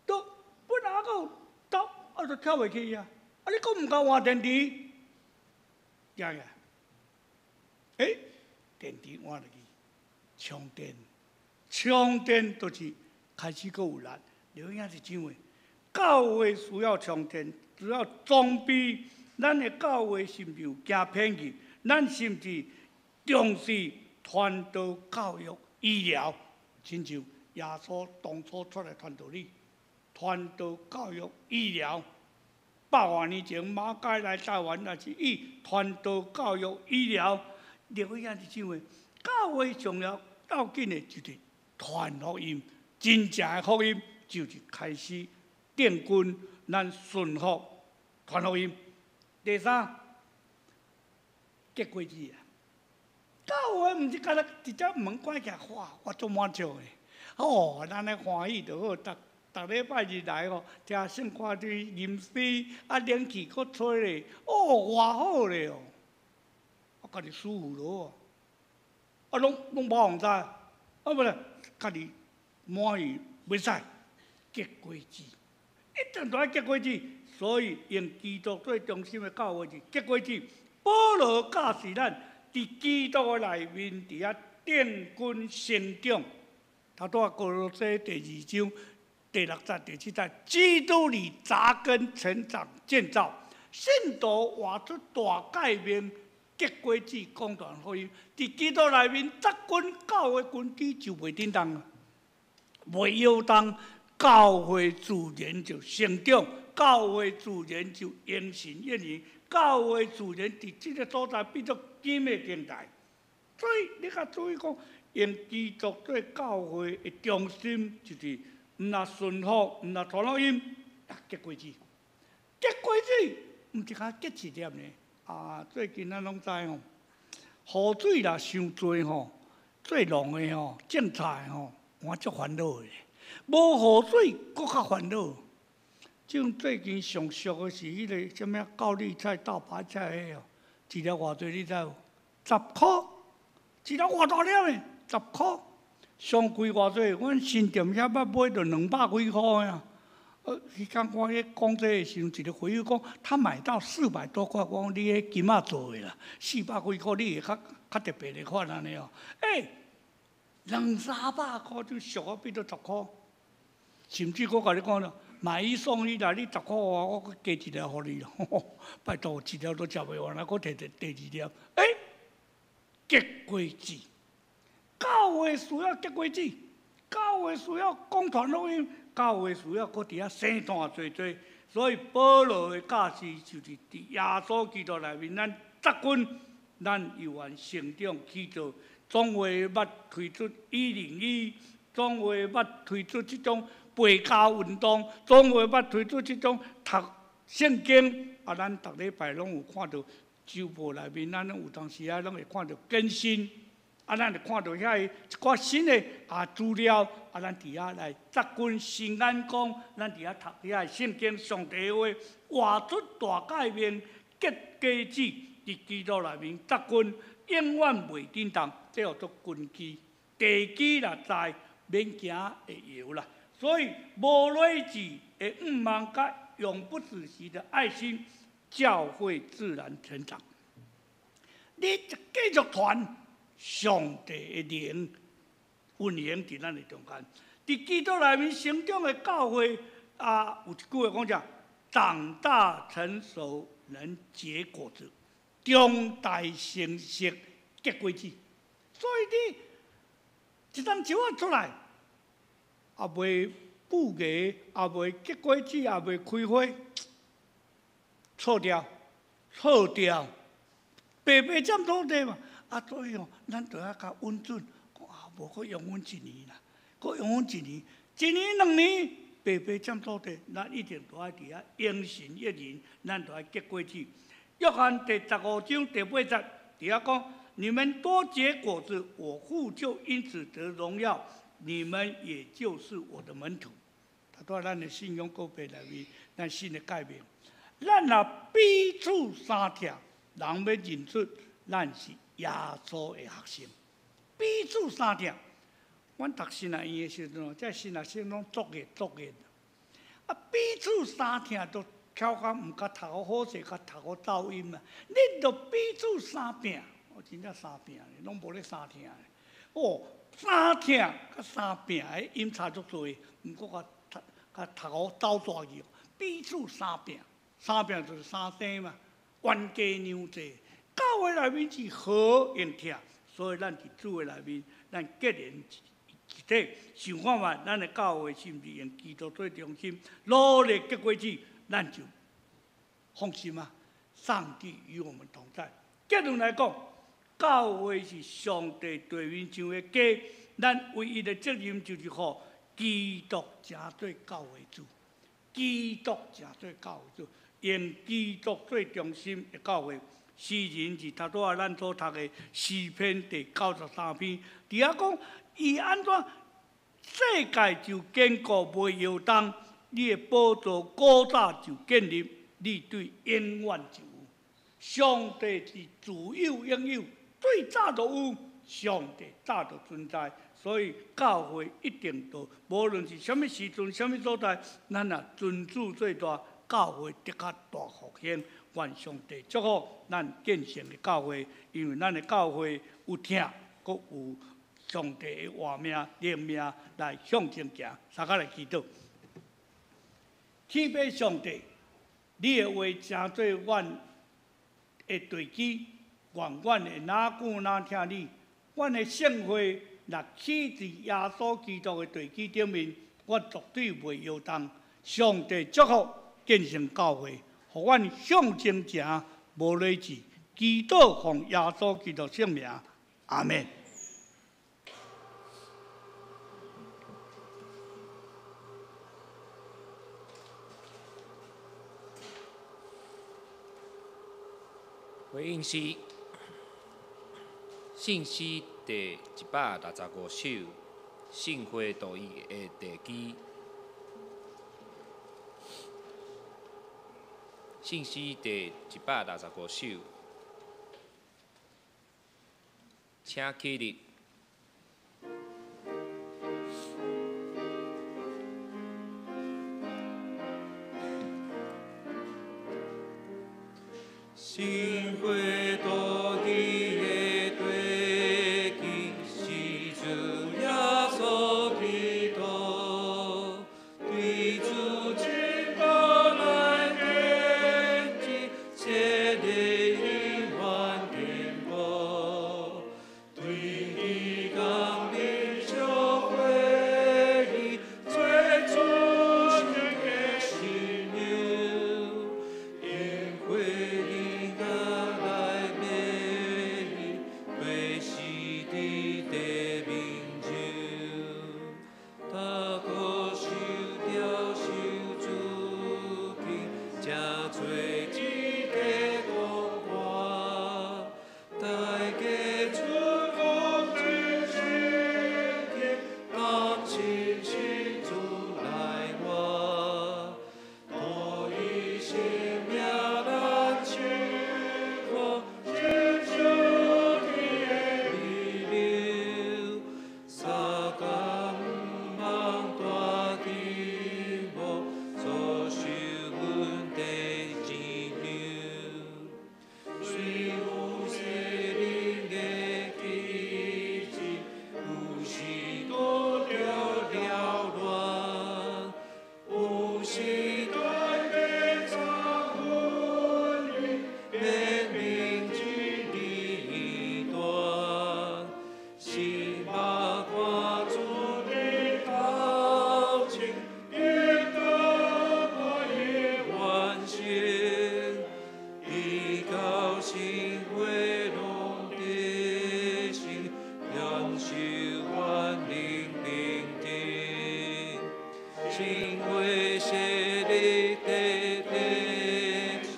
都本來猶閣有鬥，啊，就跳袂去啊！啊，你閣毋共換電池，驚起來？欸，電池換落去，充電，充電就是開始閣有力。劉兄弟姊妹，教會需要充電，需要裝備。咱的教會是毋是有行偏去？咱是毋是重視傳道、教育、醫療？親像耶穌當初出來傳道理，傳道、教育、醫療。百外年前馬偕來台灣，也是以傳道、教育、醫療。劉兄弟姊妹，教會重要要緊的就是傳福音，真正的福音就是開始奠根，咱順服傳福音。第三，結果子啊，教會毋是干焦直接門關起來，哇，我足滿足的。哦，咱咧歡喜就好，逐逐禮拜日來吼，聽聖歌隊吟詩，啊，冷氣閣吹咧，哦，偌好咧哦。家己舒服囉，啊，攏無予人知，啊無咧，家己滿意袂使結果子，一定都愛結果子。所以用基督做中心的教會是結果子。保羅教示咱，佇基督的內面，佇遐奠根成長。頭拄仔歌羅西第二章第六節、第七節，基督裡扎根、成長、建造，信徒活出大誡命，結果子講傳福音。佇基督內面扎根，教會根基就袂振動，袂搖動，教會自然就成長，教會自然就榮神益人，教會自然佇這个所在變做金的平台。所以你較注意講，用基督做教會的中心，就是毋若順服，毋若傳福音，結果子，結果子，毋是較結一粒呢？啊，最近咱攏知吼，雨水若傷濟吼，做農的吼，種菜吼，我足煩惱的。無雨水，閣較煩惱。像最近上俗的是彼个啥物高麗菜、大白菜彼哦，一粒偌濟你知無？十箍，一粒偌大粒的，十箍。上貴偌濟？阮新店遐捌買著兩百幾箍啊。彼工我咧講這个時陣，一個回憶講，他買到四百多塊，我講你彼金仔做的啦，四百幾箍你會較較特別的款按呢哦。欸，兩三百箍就俗啊，變做十箍，甚至我共你講啦，買一送一啦，你十箍我閣加一粒予你咯。拜託，一粒都食袂完啊，閣提第二粒。欸，結果子，教會需要結果子，教會需要講傳福音，教會需要閣佇遐生炭濟濟。所以保羅的教示就是佇耶穌基督內面，咱扎根，咱有緣成長去做。總會捌推出101，總會捌推出這種背教運動，總會捌推出這種讀聖經。啊，咱逐禮拜攏有看著週報內面，咱攏有當時啊，攏會看著更新。啊，咱會看著遐個一寡新的啊資料，啊，咱佇遐來扎根新眼光，咱佇遐讀遐個聖經上帝話，活出大誡命，結果子，佇基督內面扎根，永遠袂振動，這叫做根基。地基若在，免驚會搖啦。所以無累志的向望，佮永不止息的愛心，教會自然成長。你繼續傳上帝的靈運行佇咱的中間，佇基督內面成長的教會啊，有一句話講啥？長大成熟能結果子，長大成熟結果子。所以你一丛樹仔出來，也袂布芽，也袂結果子，也袂開花，錯掉，錯掉，白白佔土地嘛。啊，所以哦，咱著愛較穩準，講啊，無閣用阮一年啦，閣用阮一年，一年兩年，白白佔土地，咱一定都愛佇遐榮神益人，咱都愛結果子。約翰第十五章第八節，佇遐講：你們多結果子，我父就因此得榮耀，你們也就是我的門徒。頭拄仔咱的信仰告白內面，咱新的誡命，咱若彼此相疼，人欲認出咱是耶穌的學生。彼此相疼，阮讀神學院的時陣，這神學生攏作業作業。啊，彼此相疼都巧較毋較讀好好勢，較讀好噪音啊！恁著彼此相拚，我真正相拚，攏無咧相疼。哦，相疼佮相拚的音差足濟，毋過較讀較讀好走煞去。彼此相拚，相拚就是相生嘛，冤家娘濟。教會內面是和應疼，所以咱佇主的內面，咱結連一體。想看覓，咱的教會是毋是用基督做中心，努力結果子，咱就放心啊！上帝與我們同在。結論來講，教會是上帝地面上的家，咱唯一的責任就是予基督成做教會主，基督成做教會主，用基督做中心的教會。詩人是頭拄仔咱所讀的詩篇第九十三篇，佇遐講，伊按怎世界就堅固袂搖動，你的寶座古早就建立，你對永遠就有。上帝是自有永有，最早就有，上帝早就存在，所以教會一定都，無論是啥物時陣、啥物所在，咱若尊主最大，教會的確大復興。願上帝祝福咱建成的教會，因為咱的教會有疼，閣有上帝的活命、靈命來向前行。大家來祈禱，天父上帝，你的話成做阮的地基，願阮會哪久哪疼你。阮的聖會若起佇耶穌基督的地基頂面，我絕對袂搖動。上帝祝福建成教會，予阮向前行，無累志。祈禱奉耶穌基督聖名，阿們。回應是信詩第165首，聖會道義的地基。信詩第165首，請起立。聖會道義的地基，是主耶穌基督，對主真道來建基，設立永遠堅固，對地降臨小會議，做主神的新娘，因會靈來美麗，歸是佇地面上，他可受雕受主敬，成做一个光冠，大家出国真心天，当亲亲主来活，多以生命咱亲可接受的美流，三更望大天幕，所受阮的钱粮，虽有世人的奇迹，有時拄著了亂，有時大家參分免明真理斷，心目看主的頭前，得到我的完成。依靠聖會攏得勝，享受萬靈平定。聖會設立的地球，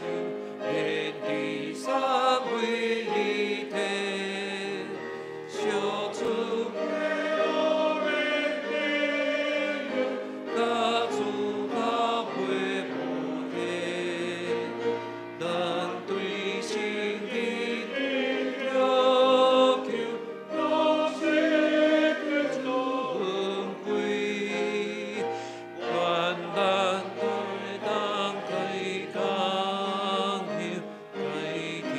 連地三位一體，小主甲主合會無體，咱對聖經的要求，攏是得主恩惠，願咱會當開講求，開天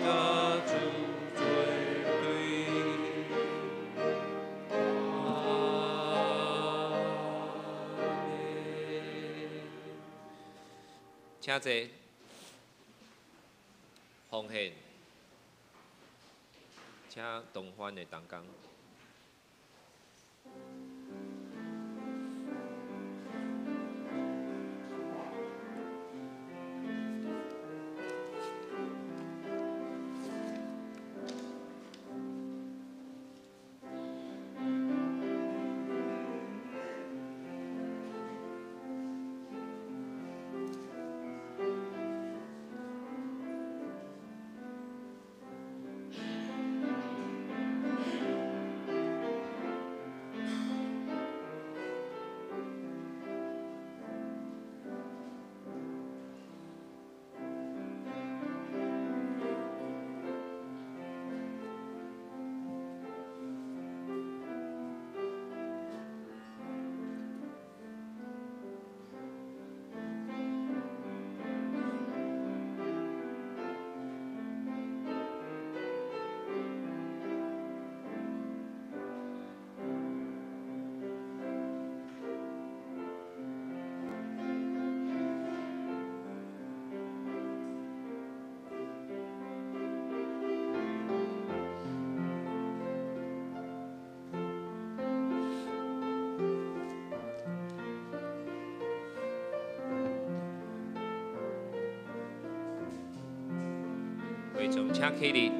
甲主做對。阿們。請坐。奉獻，請東歡的同工。众请起立。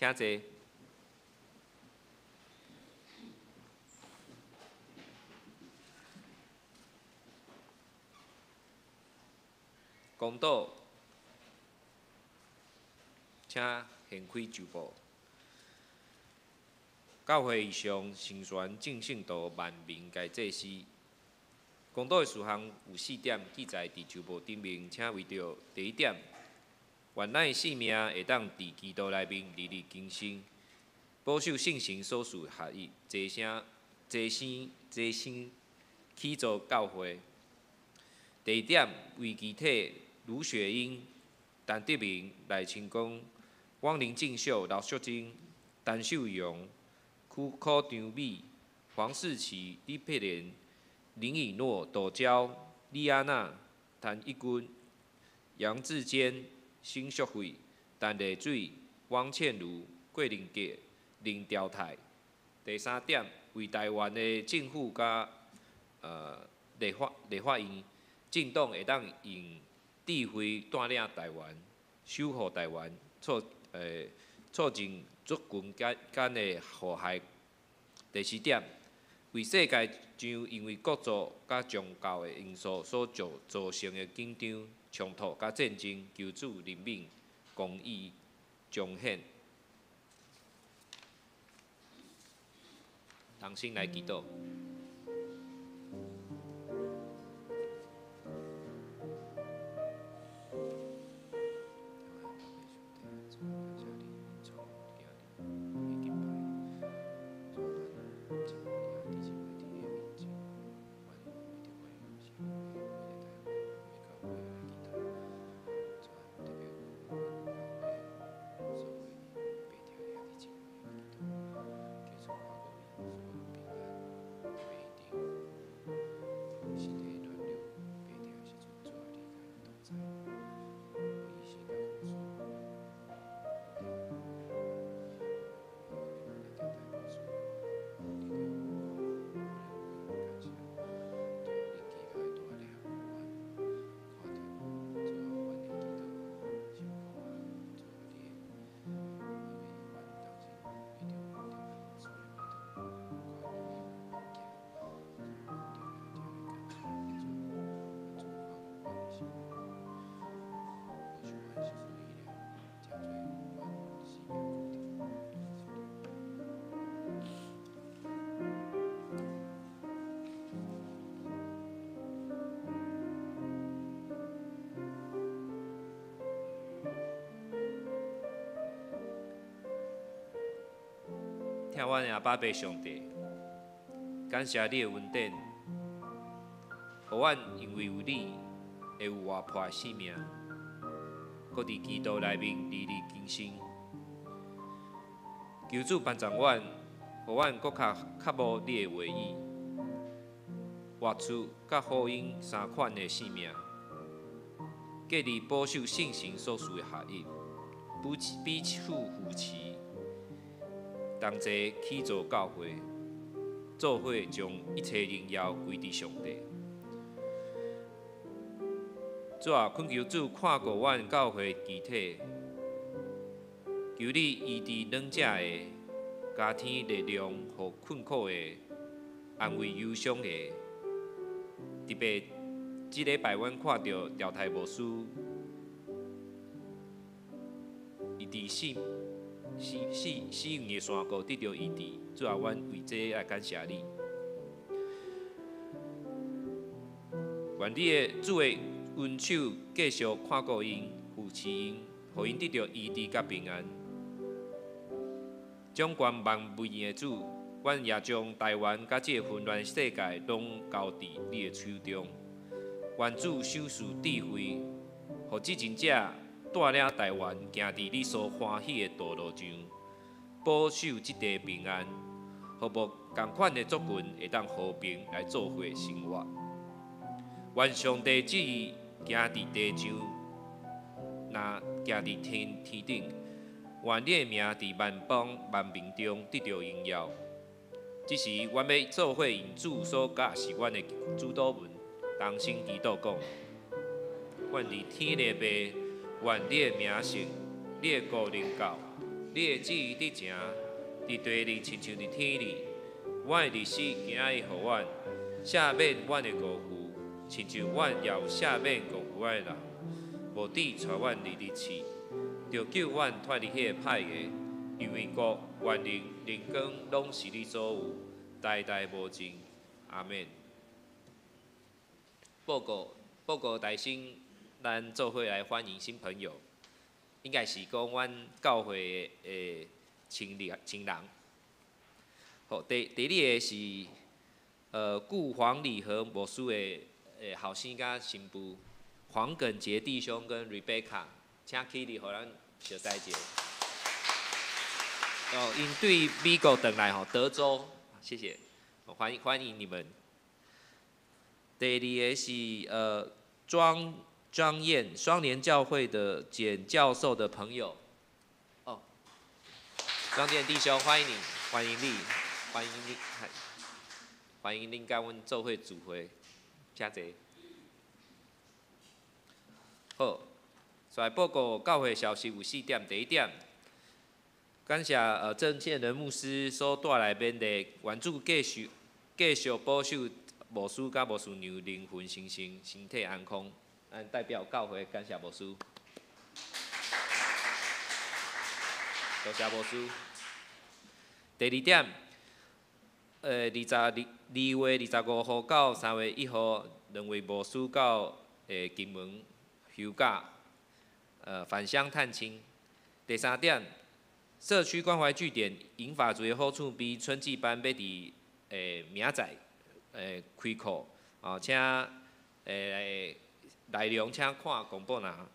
请坐。公道，请掀开周报。教会以上成全众圣徒万民该祭司。公道的事项有四点记载伫周报顶面，请为著第一点。愿咱的性命会当伫基督内面日日更新，保守圣神所赐合一，齐声齐声齐声起造教会。第二点，为肢体卢雪英、陈德明、赖清光、汪林进秀、刘淑珍、陈秀荣、屈可张美、黄世奇、李佩莲、林以诺、杜娇、李安娜、陈一军、杨志坚。辛淑慧、陈丽水、汪倩如、郭玲杰、林兆泰。第三点，为台湾的政府佮立法院政党会当用智慧带领台湾，守护台湾，促进族群间的和谐。第四点，为世界上因为国族佮宗教的因素所造成的紧张、冲突佮战争，求主怜悯、公义彰显。同心来祈祷。听阮的阿爸父上帝，感谢你的恩典，予阮因为有你，会有活泼的生命，阁伫基督内面日日更新。求主帮助阮，予阮阁较渴慕你的话语，活出佮呼应相款的生命，建立保守圣神所赐的合一，彼此扶持。同齐起造教会，做伙将一切荣耀归伫上帝。主啊，恳求主看顾阮教会肢体，求你医治软弱的，加添力量予困苦的，安慰忧伤的。特别这礼拜，阮看著调太牧师，伊伫死死死死的山谷得著医治，主啊，阮为这来感谢你。愿你的主的恩手继续看顾𪜶、扶持𪜶，予𪜶得著医治佮平安。掌权万物的主，阮也将台湾佮这个纷乱世界拢交伫你的手中。愿主赏赐智慧，予执政者带领台湾行伫你所欢喜的道路上，保守这地平安，予无仝款的族群会当和平来做伙生活。愿上帝旨意行伫地上，若行伫天天顶，愿你的名伫万邦万民中得著荣耀。这时，阮欲做伙用主所教示阮的主祷文，同声祈祷讲：阮伫天的父，愿你的名圣，你的国临到，你的旨意得成，伫地里亲像伫天里。阮的日子今日予阮，赦免阮的过负，亲像阮也有赦免过负的人。无致带阮入日试，著救阮脱离彼个歹的，因为国、权能、荣光拢是你所有，代代无尽。阿免。报告报告大声，咱做伙来欢迎新朋友，应该是讲阮教会的亲人亲人。好，第第二个是顾黄礼和牧师的后生佮新妇黄耿杰弟兄跟 Rebecca，请起立，予咱相识一下。哦，𪜶对美国转来吼，德州，谢谢，欢迎欢迎你们。第二个是庄庄燕双联教会的简教授的朋友，哦，庄健弟兄，欢迎你，欢迎你，欢迎你，欢迎恁佮阮做伙聚会，请坐。好，来报告教会消息有四点，第一点，感谢郑宪仁牧师所带来勉励，愿主继续继续保守牧师佮牧师娘灵魂新生，身体安康。咱代表教会感谢牧师，多谢牧师。第二点，2月25号到3月1号，两位牧师到金门休假，返乡探亲。第三点，社区关怀据点银发族的好处比春季班欲伫明仔载开课，哦，请内容请看公布栏。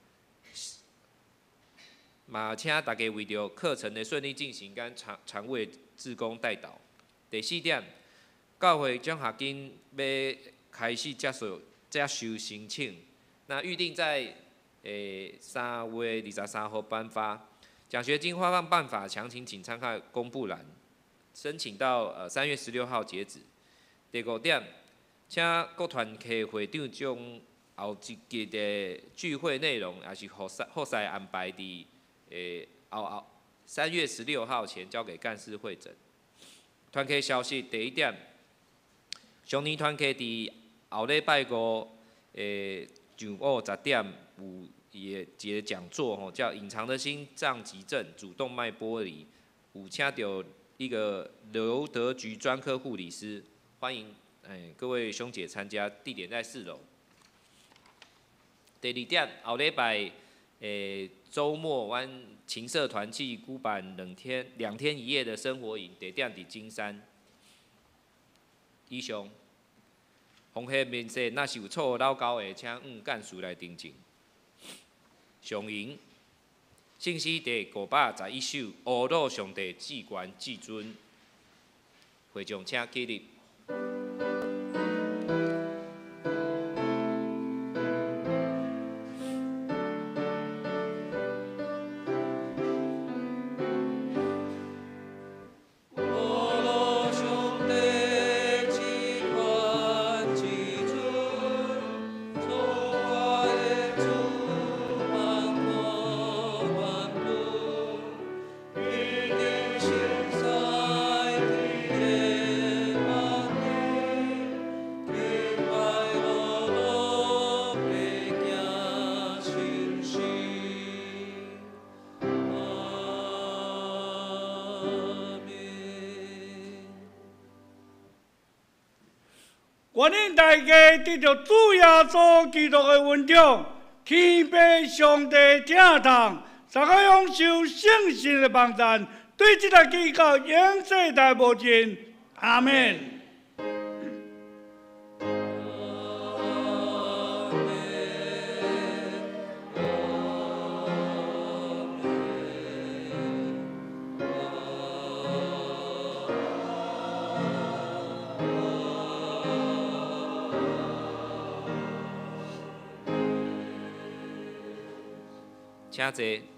嘛，请大家为著课程的顺利进行，佮常常务志工代祷。第四点，教会奖学金欲开始接受申请，那预定在3月23号颁发。奖学金发放办法详情请参看公布栏，申请到3月16号截止。第五点，请各团契会长将后一集的聚会内容，也是服侍安排伫后后3月16号前交给干事汇整。团契消息第一点，上年团契伫后礼拜五上午10点有伊的一个讲座吼，叫《隐藏的心脏急症主动脉剥离》，有请著一个刘德菊专科护理师，欢迎各位兄姐参加，地点在4楼。第二点，后礼拜周末，阮情色团契举办两天一夜的生活营，地点伫金山。以上，红黑面色若是有错误老交的，请向干事来订正。上营，圣诗第511首，阿鲁上帝至悬至尊。会众请起立。愿恁大家得著主耶稣基督的恩宠，天父上帝疼痛，大家享受圣神的帮赞，對這个祈禱永世代無盡，阿們。請坐。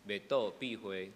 默禱闭會。